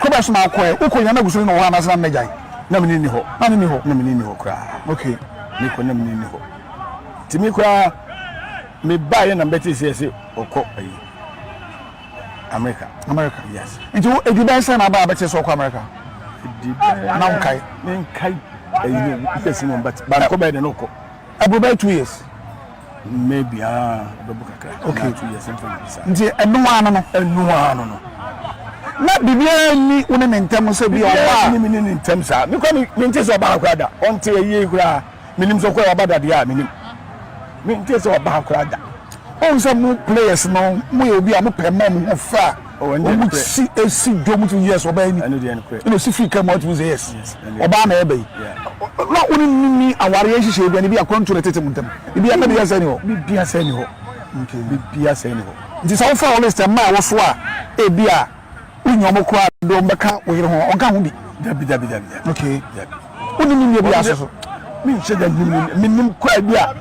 kɔ bɛ so na akɔ ɛ wokɔ nyina na gusu ne na wɔ hɔ anaasɛ na ne gyae. Na mene ni hɔ. Na ne ni hɔ. Na mene ni hɔ koraa. Okay. Mekɔ na mene ni hɔ. Timi koraa me ba yɛ na mbɛte sɛ ɛsɛ ɔkɔ ayi America. America. Yes. Nti wo edi bɛn sɛ na aba abɛte sɛ ɔkɔ America? Edi bɛn. Na nkae. Me nkae ayi no yes no but bankɔ bɛyɛ de no kɔ. Ɛboro bɛyɛ 2 years. Maybe ah bɛbɔ kakra. Okay. 2 years mfa no bisa. Nti ɛno ano no. Ɛno ano no. Na biribiara nni wo ne ne ntɛm sɛ bi ɔbaa. Biribiara nni me ne ne ntɛm saa. Me kora me nte sɛ ɔbaa koraa da. Ɔnte ayie koraa. Menim sɛ ɔkɔɛ waba da deɛ a menim. Mente sɛ ɔba ha koraa da. Wohu sɛ mo players no mo yɛ obi a mo pɛ ma mo ho fɛ a wɔn si esi dwom to yes ɔbaa ni ɛna osi firi kaa mu atumi sɛ yes ɔbaa na ɛbɛ yi na wo ne ne ni awareɛ nhyehyɛ bi ne bi akwantu na tete mo ntam bibi aka bibi asɛ ni hɔ bibi asɛ ni hɔ bibi asɛ ni hɔ nti sɛ wofa wo list mmaa ɛwɔ so a ebi a Wonya ɔmo koraa de ɔmo bɛka wo yere ho ɔnka ho bi. Dabi dabi dabi dabi. Okay. Dabi. Wonim ne nua bi ase so. Menhyɛ da nim ne menim koraa bi a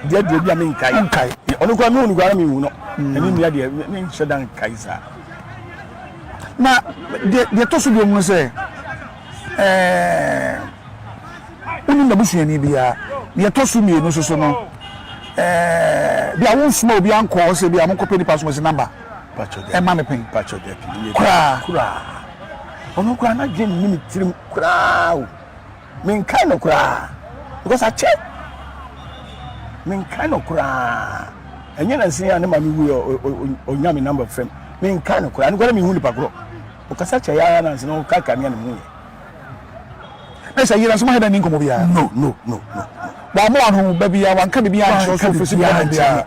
deɛ deɛ bi a menkae. Nkae. Ɔno koraa mehu no koraa na menhu no. Ɛne nua deɛ menhyɛ da nkae saa. Na deɛ deɛ ɛtɔ so biom no sɛ ɛɛ wonim n'abusuani biara. Deɛ ɛtɔ so mmienu nso so no ɛɛ bi a wonsoma obi ankɔ hɔ sɛ bi a monkɔpɛ nipa so mo si namba. Ɛma me pɛn. Koraa. Koraa. Ɔno koraa n'adwene nni me tirim koraa o. Menkae no koraa. Because akyɛ. Menkae no koraa. Ɛnyɛ na nsen a ne maame wu ɔnya me number frɛ me. Menkae no koraa. Ne koraa mehu nipa korɔ. Ɔkasa kyɛ ya na nsen ɔkaka me a na mehu yɛ. Na sɛ yere nso mo ahɛda ni nkɔmɔ biara. No no no no. Wɔn mo ano ba biara wɔn ka bibi ankyerɛ so ofisi biara.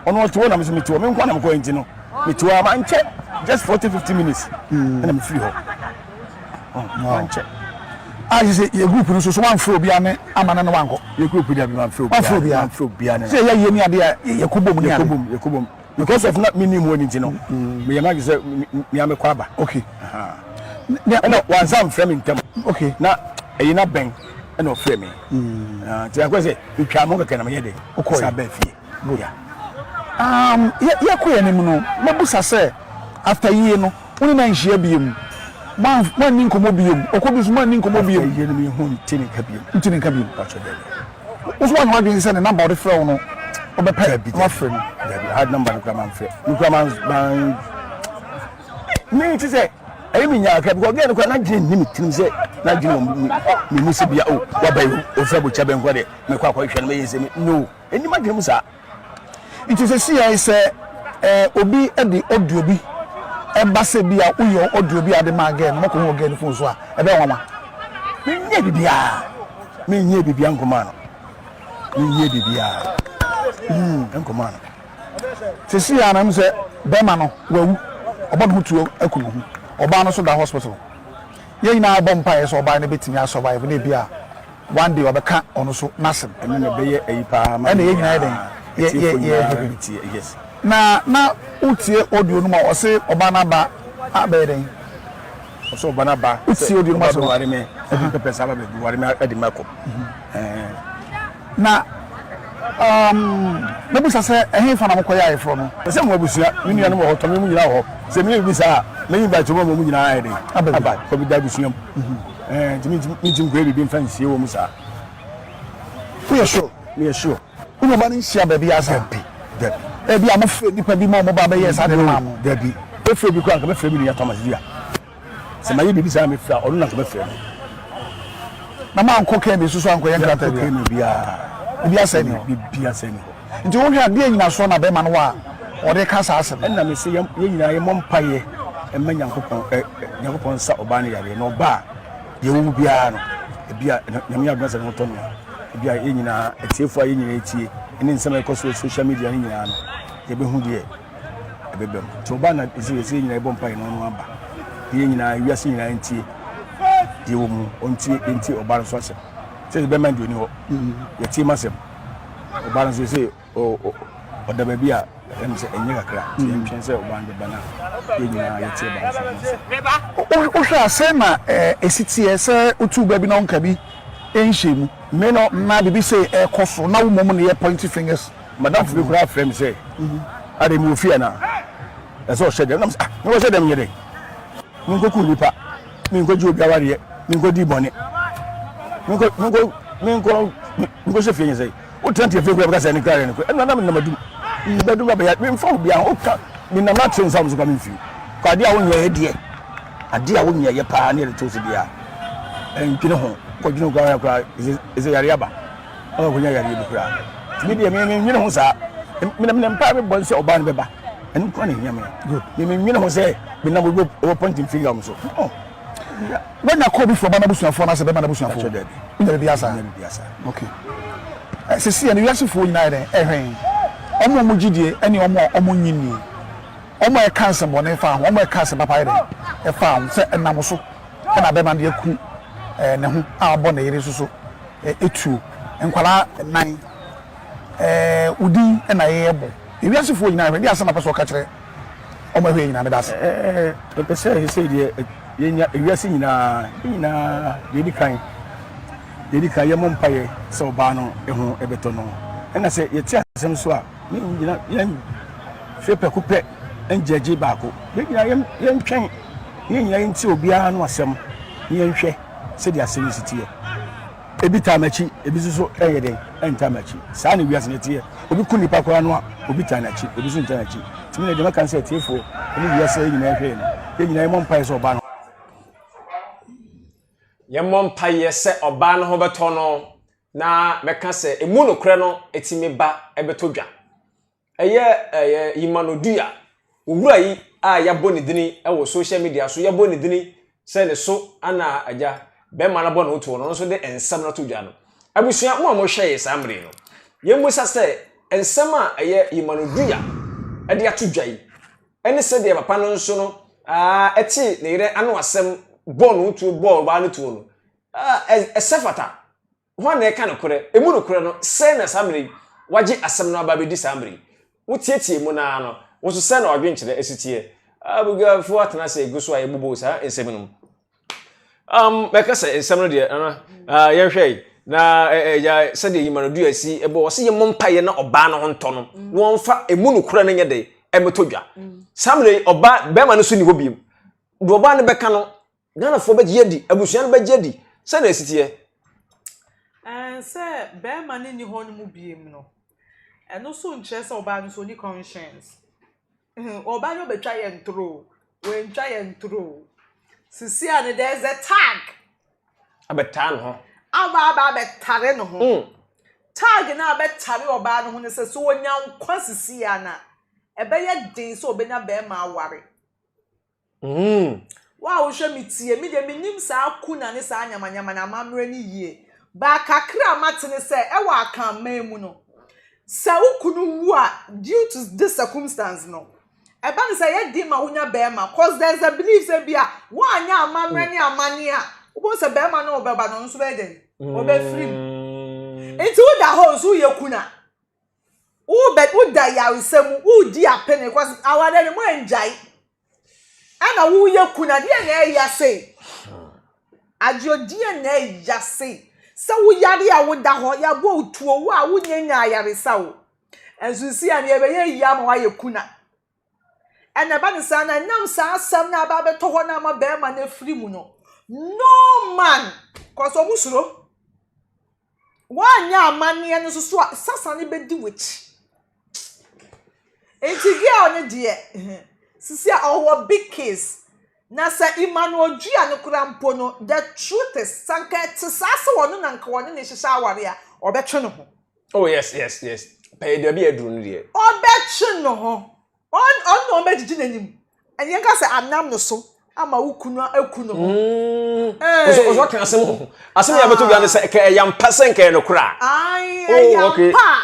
Ɔno ɔte hɔ na me nso mete hɔ. Me nko na mekɔɛ nti no, mete hɔ a mankyɛ just 40 50 minutes ɛna mefiri hɔ. Mankyɛ. A yɛ sɛ yɛ group no so so wamfrɛ obiara ne ama no ne wankɔ. Yɛ group deɛ mamfrɛ obiara. Wamfrɛ obiara. Mamfrɛ obiara ne. Sɛ yɛ yie ne adeɛ a yɛkɔ bom ne adeɛ. Yɛkɔ bom yɛkɔ bom because of na menim hɔ ne nti no meyɛ m'adwene sɛ mea mekɔ aba. Okay. Ɛna wansa mfrɛ me ntɛm. Okay. Na ɛyi na bɛn ɛna ɔfrɛ me. Nti akɔ sɛ metwaa mo kɛkɛ na meyɛ dɛ. Sa bɛɛ fie. Good. Um, yɛkɔ yɛn anim no, mɛbusa sɛ, after yie no, wo ne no anhyia biom? Moanni nkɔmmɔ biom? Ɔkɔ bi nso moanni nkɔmmɔ biom? After yie no, mehu nte ne nka biom. Nte ne nka biom. Pakyɛ dabi. Wo nso woanyɛ w'adwene sɛ ne number ɔde frɛ wo no, wobɛpɛ na wafrɛ no? Dabi, hard number no koraa mamfrɛ. Me koraa man, man, me ti sɛ, ɛyɛ me nyaa kakra because girl no koraa n'adwene nni me tirim sɛ n'adwene wɔ me mu sɛ bia, oh, waba yi, ofura bɔkyia bɛn koraa deɛ, mɛkɔ akɔhwehwɛ no mɛyɛ sɛ me, no. Ɛnni m'adwene mu saa. Nti sesei sɛ obi de audio bi ba sɛ bi a woyɛ audio bi a wode maa girl no moakɔhu wɔ girl no phone so a, ɛbɛyɛ nwanwa? Menyɛɛ biribiara. Menyɛɛ biribiara nkɔmaa no. Menyɛɛ biribiara nkɔmaa no. Sesei a na ɛmu sɛ bɛrima no wawu, ɔbɔ ne ho tuo aku ne ho, ɔbaa no nso da hospital. Yɛn nyinaa bɔ mpaeɛ sɛ ɔbaa no bɛtumi asurvive na ebi a one day ɔbɛka ɔno so n'asɛm. Ɛno na ɛbɛyɛ ayi paa ma ɛna yɛn nyinaa yɛ dɛn yɛ yɛ yɛ hwehwɛ yes. Na na wotie audio no ma ɔse ɔba n'aba abɛyɛ dɛn. Ɔsɛ ɔba n'aba wotie audio no ma sɛ ɔba bɛware me ɛde pɛpɛ saa ba bɛware me ɛde me akɔ. Na um, mɛbusa sɛ ɛhe fa na mokɔyɛ ayeforɔ no. Sɛ mo abusua me nuanom wɔ hɔ tɔme mu nyinaa wɔ hɔ sɛ meyɛ biribi saa a mɛyi invite wɔn ma wɔn nyinaa ayɛ dɛn aba kɔbi da abusua mu. Ɛɛ nti mentumi nkɔyɛ biribi mfa nsie wɔ mu saa. Woyɛ sure? Meyɛ sure. Wo ne ɔba no nhyia baabi asa? Dabi, dabi. Ebi a mofrɛ nnipa bi ma wɔn ba bɛyɛɛ saa de no maa mo? Dabi. Mɛfrɛ bi koraa anka mɛfrɛ me nua Thomas Dua. Sɛ mayɛ biribi saa na mefrɛ a, ɔno na nka mɛfrɛ no. Na mankɔ Kemi so so ankɔyɛ nkrataa biara? Kemi biara. Biribi asɛe ni hɔ? Biribi asɛe ni hɔ. Nti wohwɛ a, deɛ nyinasoɔ na bɛrima no wɔ a ɔde ka saa asɛm no? Ɛna mese yɛn nyinaa yɛmmɔ mpaeɛ mma Nyankopɔn, ɛ, Nyankopɔn nsa ɔbaa no yareɛ. Na ɔba a, deɛ ɛwɔ mu biara no, ebi a Nyame adom sɛ ne ho tɔ no a, ebi a yɛn nyinaa, atiefoɔ a yɛn nyinaa yɛtie, ne nsɛm a ɛkɔ so wɔ social media no nyinaa no, yɛbɛhu deɛ ɛbɛba mu. Nti ɔbaa na ɛsɛ yɛsɛ yɛn nyinaa yɛbɔ mpaeɛ na ɔno aba. Na yɛn nyinaa, wiase nyinaa ntie deɛ ɛwɔ mu, ɔntie, yɛntie ɔbaa no nso asɛm. Sɛ sɛ bɛrima deɛ ɔni hɔ, yɛtie m'asɛm. Ɔbaa no nso sɛ ɔda baabi a ɛm sɛ ɛnyɛ kakra, nti yɛntwɛn sɛ ɔbaa no bɛba na yɛn nyinaa yɛtie ɔbaa no nso ho asɛm. Wohwɛ a sɛn na ɛsi teɛ sɛ wotu baabi na ɔnka bi nhyɛ mu? Me no, na biribi sei ɛrekɔ so na wo mmom na yɛ pointy fingers. M'adamfo bi koraa frɛ me sɛ, Adɛn, mewɔ fie anaa? Ɛsɛ sɛ ɔhyɛ dɛm. Na mese, Ah, mekɔhyɛ dɛm nyɛ dɛn? Menkɔkum nnipa, menkɔgye obi awareɛ, menkɔdi bɔne, menkɔ, menkɔ, menkɔ, menkɔhyɛ fie nyɛ sɛ. Wotena te fie koraa bɛka sɛ ɛne koraa ɛne koraa. Ɛnna na menam adum. Mebɛdum abɛyɛ, memfa obiara ho. Woka, menam na akyerɛ nsa wo so koraa memfiri. Kɔ adeɛ a wonyɛeɛ deɛ, adeɛ a wonyɛeɛ paa ne yɛde to so deɛ a, ɛndwene ho. Kɔdwene ho koraa koraa, ɛsɛ yareɛ aba. Ɔma kɔnya yareɛ bi koraa. Nti me deɛ me menwene ho saa. Me na me mpae me bɔ sɛ ɔbaa no bɛba. Ɛno nko na ehia me. Good. Me menwene ho sɛ me nam obi wɔ pointing finger wɔn so. No. Wanya kɔ bi firi ɔbaa n'abusuafoɔ anaasɛ bɛrima n'abusuafoɔ? Pakyɛ daabi. Wonya biribi asa? Nya biribi asa. Okay. Eh, sisi yɛ no wiasefoɔ nyinaa yɛ dɛn ɛhwɛ yɛn. Wɔn a wɔn gye die ɛne wɔn a wɔn nnye nnie. Wɔn a ɛka nsɛmbɔne fa ho, wɔn a ɛka asɛm papa yɛ dɛn ɛfa ho sɛ ɛnam so. Ɛna bɛrima no de aku ne ho a wabɔ ne yere nso so tuo. Nkwadaa nan, wo din na yɛrebɔ. Ewiasefoɔ nyinaa hwɛ, deɛ asɛm na pɛ sɛ ɔka kyerɛ wɔn ahwɛ nyinaa, meda ase. Mepɛ sɛ sɛ deɛ yɛnya ewiase nyinaa, yɛn nyinaa deɛ ɛdi kan, deɛ ɛdi kan yɛmmɔ mpaeɛ sɛ ɔbaa no ho ɛbɛtɔ no. Ɛna sɛ yɛte asɛm so a, yɛn nyinaa yɛn fɛ pɛko pɛ ngyɛgye baako. Yɛn nyinaa yɛntwɛn. Yɛn nyinaa yɛntie obiara ano asɛm na yɛnhwɛ sɛdeɛ asɛm yi si teɛ. Ebi taa m'akyi, ebi nso so ɛnyɛ dɛn, ɛntaa m'akyi. Saa na wiase no teɛ. Obi ku nipa koraa no a, obi taa n'akyi, obi nso ntaa n'akyi. Nti me deɛ mɛka ne sɛ atiefoɔ ne wiase yɛn nyinaa yɛhwɛ yɛn no, yɛn nyinaa yɛmmɔ mpaeɛ sɛ ɔbaa no. Yɛmmɔ mpaeɛ sɛ ɔbaa no ho bɛtɔ no na mɛka sɛ ɛmu nokorɛ no tumi ba bɛtɔ dwa. Ɛyɛ ɛyɛ Yimanodua, owura yi a yɛabɔ ne dini wɔ social media so, yɛabɔ ne dini sɛ ne so ana agya bɛrima no abɔ ne ho toɔ no, ɔno nso de nsɛm no ato dwa no. Abusua, mo a mohwɛ yɛ saa mmere yi no, yɛmmisa sɛ nsɛm a ɛyɛ Yimanodua de ato dwa yi, ɛne sɛdeɛ papa no nso no ɛte ne yere ano asɛm bɔɔ ne ho tuo bɔɔ ɔbaa no tuo no, ɛsɛ fata. Hwan na ɛka nokorɛ? Emu nokorɛ no, sɛn na saa mmerɛ yi wagye asɛm no aba abɛdi saa mmerɛ yi? Wotiatia mu no ara no, wo nso sɛn na w'adwenkyerɛ si teɛ? Abusuafoɔ atena ase gu so a yɛbobɔ saa nsɛm no mu. Um, mɛka sɛ nsɛm no deɛ, nana, uh, yɛnhwɛ yi, na ɛya sɛdeɛ Yimanodua si ɛbɔ, wɔsi yɛmmɔ mpaeɛ na ɔbaa no ho ntɔ no, na wɔmfa emu nokorɛ no nyɛ dɛ, ɛmmɛtɔ dwa. Saa mmerɛ yi, ɔbaa, bɛrima no so nni hɔ bio. Deɛ ɔbaa no bɛka no, Ghanafoɔ bɛgye adi, abusua no bɛgye adi sɛ na ɛsi teɛ. Ɛɛ sɛ bɛrima no nni hɔ no mu biem no, ɛno nso nkyerɛ sɛ ɔbaa no nso ɔnni conscience. Ɔbaa no bɛtwa yɛn ntoro o, wantwa yɛn ntoro o. Sisi a no there is a tag. Abɛtaa ne ho. Aba aba abɛtare ne ho. Mm. Tag no a abɛtare ɔbaa no ho no sɛ sɛ ɔnya nkwa sisi a na ɛbɛyɛ den sɛ ɔbɛnya bɛrima aware. Mm. Wo a wohwɛ me tie, me deɛ mennim saa kuna ne saa nyamanyama no amammerɛ no yie. But kakra a mate ne sɛ, ɛwɔ Akanman mu no, sɛ wo kunu wu a, due to this circumstance no, ɛba no sɛ ɛyɛ den ma wonya bɛrima. Cause there's a belief sɛ bi a woanyɛ amammerɛ ne amanneɛ a, wobɛhu sɛ bɛrima no a ɔbɛba no, ɔno nso bɛyɛ dɛn? Ɔbɛfiri mu. Nti woda hɔ nso woyɛ kuna. Wobɛ woda yaresa mu, woredi apene cause awareɛ no moangyae. Ɛna woyɛ kuna deɛ na ɛya sei. Adwo deɛ na ɛya sei. Sɛ woyare a woda hɔ, yɛabɔ wo tuo wo a wonyɛ nya ayaresa o. Nso si a neɛ ɛbɛyɛ yie ama woayɛ kuna. Ɛna ɛba ne saa na ɛnam saa asɛm no aba abɛtɔ hɔ no ama bɛrima no afiri mu no. No man, cause ɔmo suro. Woanyɛ amanneɛ no nso so a, sasa no bɛdi w'akyi. Nti girl no deɛ, sisi a ɔwɔ big case. Na sɛ Emmanuel dua no koraa mpo no, the truth is, sɛ anka ɛte saa sɛ ɔno na anka ɔne no rehyehyɛ aware a, ɔbɛtwe ne ho. Oh yes. Pɛyɛ deɛ ɔbi aduru no deɛ. Ɔbɛtwe ne ho. Ɔn ɔno na ɔbɛgyegye n'anim. Ɛnyɛ nka sɛ anam ne so ama wo kunu aku ne ho. Mm. Ɔsɔ ɔsɔ ka asɛm ho. Asɛm yɛ abɛto dwa ne sɛ kɛ ɛyɛ ampa sɛ nka ɛyɛ nokorɛ a. Ae, ɛyɛ Oh, okay. ampa a.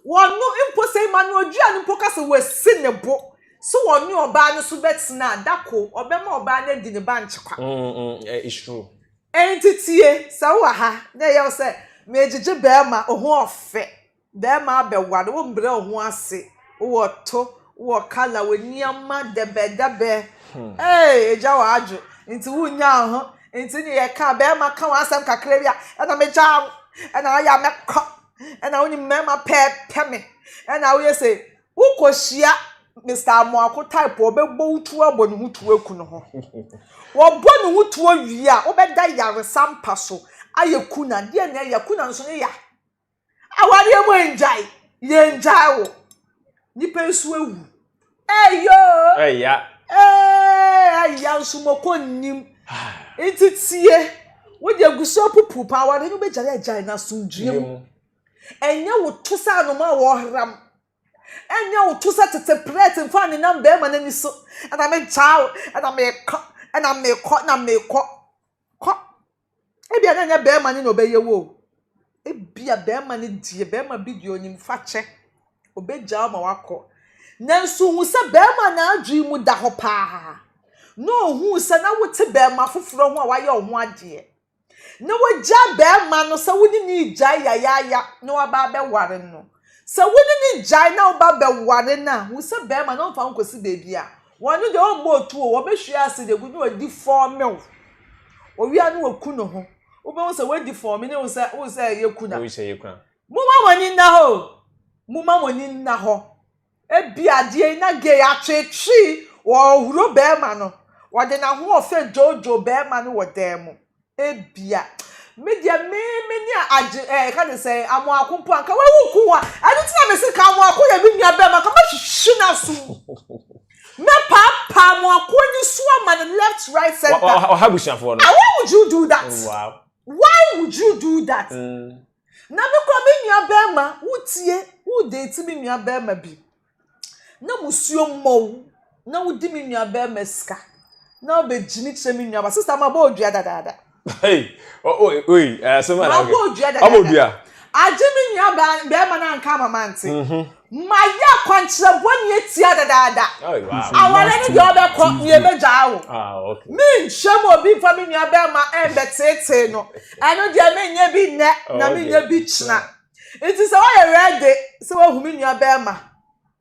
Wɔno mpo sɛ Emmanuel Dua no mpo ka sɛ wasi ne bo sɛ ɔne ɔbaa no so bɛtena a, da ko ɔbɛma ɔbaa no adi ne ba nkyekwa. Mm, mm, eh, it's true. Enti tie, sɛ wowɔ ha na ɛyɛ wo sɛ megyegye bɛrima, wo ho ɔfɛ, bɛrima abɛware, wombrɛ wo ho ase, wowɔ to, wowɔ kala, wɔ nneɛma dɛbɛdɛbɛ, ee, agya wɔ adwo, nti wonnya wo ho, nti ne yɛka bɛrima ka w'asɛm kakra bi a, ɛna megyaa wo, ɛna ayɛ a mɛkɔ, ɛna wonim mmarima pɛɛpɛ me, ɛna woyɛ sɛ wokɔhyia Mr. Amoako type ɔbɛbɔ wo tuo abɔ ne ho tuo aku ne ho. Wɔbɔ ne ho tuo wie a, wobɛda yaresa mpa so ayɛ kuna. Deɛ na ɛyɛ kuna nso ne ya. Awareɛ mu ɛngyae, yɛngyae wo. Nipa nso awu. Ɛyoo. Ɛya. Ɛɛ ɛya nso mɔkɔ nnim. Nti tie, wode agu so apupu paa awareɛ no wobɛgyae agyae no asomdwoeɛ mu. Ɛnyɛ wo to sɛ anoma a wɔhram. Ɛnyɛ wo to sɛ tete prɛte mfa nenam bɛrima no ani so. Ɛna megyaa wo, ɛna mekɔ, ɛna mekɔ, na mekɔ. Kɔ. Ebia na ɛnyɛ barima no na ɔbɛyɛ wo o. Ebia barima no deɛ, barima bi deɛ ɔnim fakyɛ. Ɔbɛgyaa wo ma woakɔ. Nanso hu sɛ barima no adwene mu da hɔ paa. Na ɔhuu sɛ na wote barima foforɔ ho a wayɛ wo ho adeɛ. Na wagya barima no sɛ wo ne no regyae yayaaya na waba abɛware no. Sɛ wo ne no gyae na woba bɛware no a, hu sɛ barima no ɔmfa wo nkɔsi baabi a Wɔn deɛ wɔmmɔ otuo, wɔbɛhwie acid agu na wɔadi fɔɔme wo. Owia no wɔku ne ho. Wobɛhu sɛ wɔadi fɔɔme ne wo sɛ wo sɛ ɛyɛ kuna. Wo sɛ ɛyɛ kuna. Momma mo ani nna hɔ o. Momma mo ani nna hɔ. Ebi adeɛ yi na gay atwetwe wɔhuro bɛrima no. Wɔde n'ahoɔfɛ dwoodwoo bɛrima no wɔ dan mu. Ebia. Me deɛ me me ne agye ɛɛ eh, ka ne sɛ amoako mpo anka wawu ku wa. Ɛno ti na me se ka amoako yɛ me nua bɛrima ka mɛhwehwe n'aso mu. Mɛpaapaa amoako ani so ama no left right center. Ɔha abusuafoɔ no. Ah, why would you do that? Wow. Why would you do that? Na me kura me nua bɛrima wotie wo date me nua bɛrima bi. na musuo mmɔ wo na wodi me nua bɛrima sika na wobɛgyimi kyerɛ me nua ba sista mabɔ odua dadaada Hey, oh, oh, oi, asɛm a na mabɔ odua dadaada Abɔ odua. agye me nua bɛrima no anka ama mante mayɛ akwankyerɛ bɔne atia dadaada Oh, wow. aware no deɛ ɔbɛkɔ ne yɛbɛgyaa wo Ah, okay. menhyɛ mu obi mfa me nua bɛrima ɛmbɛteetee no ɛno deɛ menyɛ bi nnɛ na Oh, okay. menyɛ bi kyena Nti sɛ woayɛ ready sɛ woahu me nua bɛrima,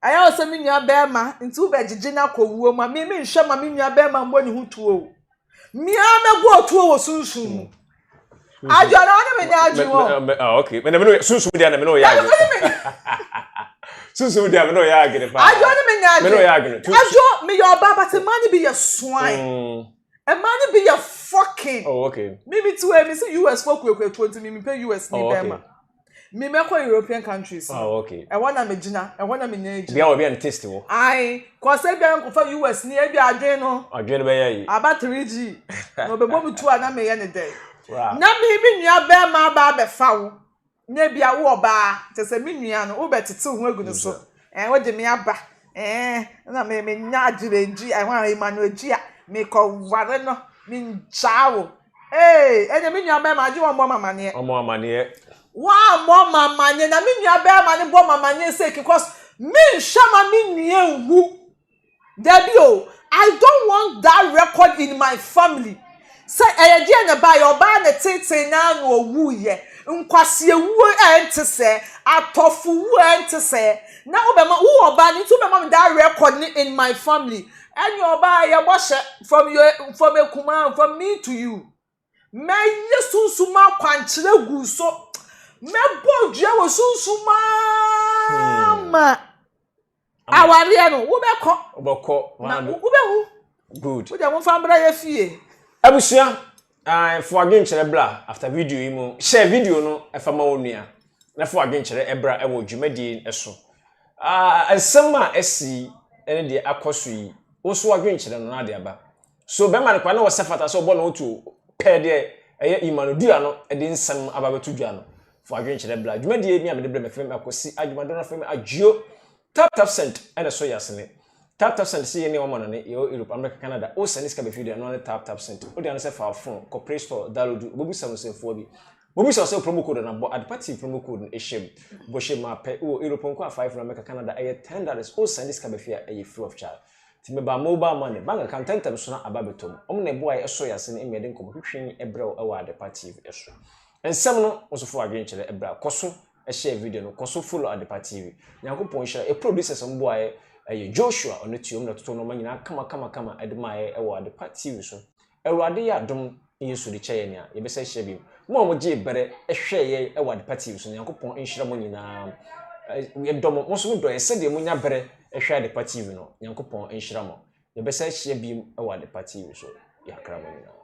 ɛyɛ wo sɛ me nua bɛrima nti wobɛgyegye no akɔ wuo mu a, me menhwɛ ma me nua bɛrima mmɔ ne ho tuo o. Me ara mɛbɔ otuo wɔ sunsum mu. Adwo na ɔne me nyɛ adwene wɔ. Ah, okay. Me na me no sunsum deɛ na me no yɛ adwene. Sunsum deɛ me no yɛ adwene paa. Adwo ne me nyɛ adwene. Me no yɛ adwene. Adwo me yɛ ɔbaa but mmaa no bi yɛ soan. Mmaa no bi yɛ fucking. Oh, okay. Me me ti wɔ mi si US fo kurakura tuo nti me me pɛ US ni Oh, okay. bɛrima. Me mɛkɔ European countries. Oh, okay. Ɛhɔ na me gyina, ɛhɔ na me nya gyina. Bia wɔ bia ne taste wɔ. Ae, kɔsɛ bia nkɔfa US ni ebi adwene no. Adwene no bɛyɛ yi. Aba 3G. Na ɔbɛbɔ me tuo a na meyɛ ne dɛn. Wow. Na me me nua bɛrima aba abɛfa wo. Na ebia wo ɔbaa, kyerɛ sɛ me nua no, wobɛtete wo ho agu ne so. Ɛɛ, wode me aba. Ɛɛ, na me menya agyerɛngyi, ɛho a Emmanuel gyi a, mekɔware no, mengyaa wo. Ee, ɛnna me nua bɛrima agye wɔn bɔ m'amaneɛ. Wɔn amaneɛ. Wɔammɔ m'amaneɛ, na me nua bɛrima no bɔ m'amaneɛ sɛ because menhwɛ ma me nua nwu. Dabi o, I don't want that record in my family. Sɛ ɛyɛ deɛ na ɛbaeɛ, ɔbaa na tetee naa na ɔwuiɛ. Nkwaseawuo a ɛnte sɛɛ, atɔfowuo a ɛnte sɛɛ. Na wobɛma, wo ɔbaa no nti wobɛma me that record no in my family. Ɛne ɔbaa yɛbɔ hyɛ from your, from Akumaa, from me to you. Mɛyɛ sunsum akwankyerɛ gu so. Mɛbɔ dua wɔ sunsum ara ma. Awareɛ no wobɛkɔ. Wobɛkɔ. Na wobɛhu. Good. Wode momfa mbra yɛ fie. Abusua, uh, fo adwenkyerɛ bra after video yi mu. Share video no ɛfa ma wo nua. Na fo adwenkyerɛ ɛbra ɛwɔ dwumadie so. Uh, nsɛm a ɛsi ɛne deɛ akɔ so yi, wo so adwenkyerɛ no na ade aba. So bɛrima no koraa na ɔsɛ fata sɛ ɔbɔ ne ho tuo pɛɛ deɛ ɛyɛ Emmanuel Dua no de nsɛm aba abɛto dwa no? Fa w'adwenkyerɛ bra. Dwumadie mi a mede brɛ me fam Akwasi Agyemang Donald Femi Agyio. Tap Tap Send ɛna ɛsɔ yɛ asene. Tap Tap Send sɛ yɛne wɔn amanɔne, yɛwɔ Europe, America, Canada, wo sɛne sika bɛfie deɛ ɛno ara ne Tap Tap Send. Wode ano sɛ fa wo phone kɔ Play Store download, wobɛbusa wo nsɛmfua bi. Wobisa wo sɛ wo promo code anaa bɔ Adepa TV promo code no hyɛ mu. Bɔ hyɛ mu ara pɛ, wowɔ Europe nko a €5, America, Canada ɛyɛ $10, wo sɛne sika bɛfie a ɛyɛ free of charge. Nti mebaa mobile money, bank account ntɛmntɛm so na aba abɛtɔ mu. Wɔn na ɛboa yɛ ɛsɔ yɛn asene ma yɛde nkɔmmɔ twitwi brɛ wo wɔ Adepa TV so. Nsɛm no, wo nso fa w'adwenkyerɛ bra. Kɔ so share video no, kɔ so follow Adepa TV. Nyankopɔn nhyira yɛ producers a wɔboa yɛ ɛyɛ Joshua ɔne Tuom na ɛtoto nneɛma nyinaa kama kama kama ɛde maa yɛ ɛwɔ Adepa TV so. Awurade yɛ adom ne Yesu de kyɛ yɛn a yɛbɛsan ahyia bio. Mo a mogyee bɛrɛ hwɛɛ yɛn wɔ Adepa TV so no, Nyankopɔn nhyira mo nyinaa. Yɛdɔ mo, mo nso modɔ yɛn sɛdeɛ monya bɛrɛ hwɛ Adepa TV no. Nyankopɔn nhyira mo. Yɛbɛsan ahyia bio wɔ Adepa TV so. Yɛakra mo nyinaa.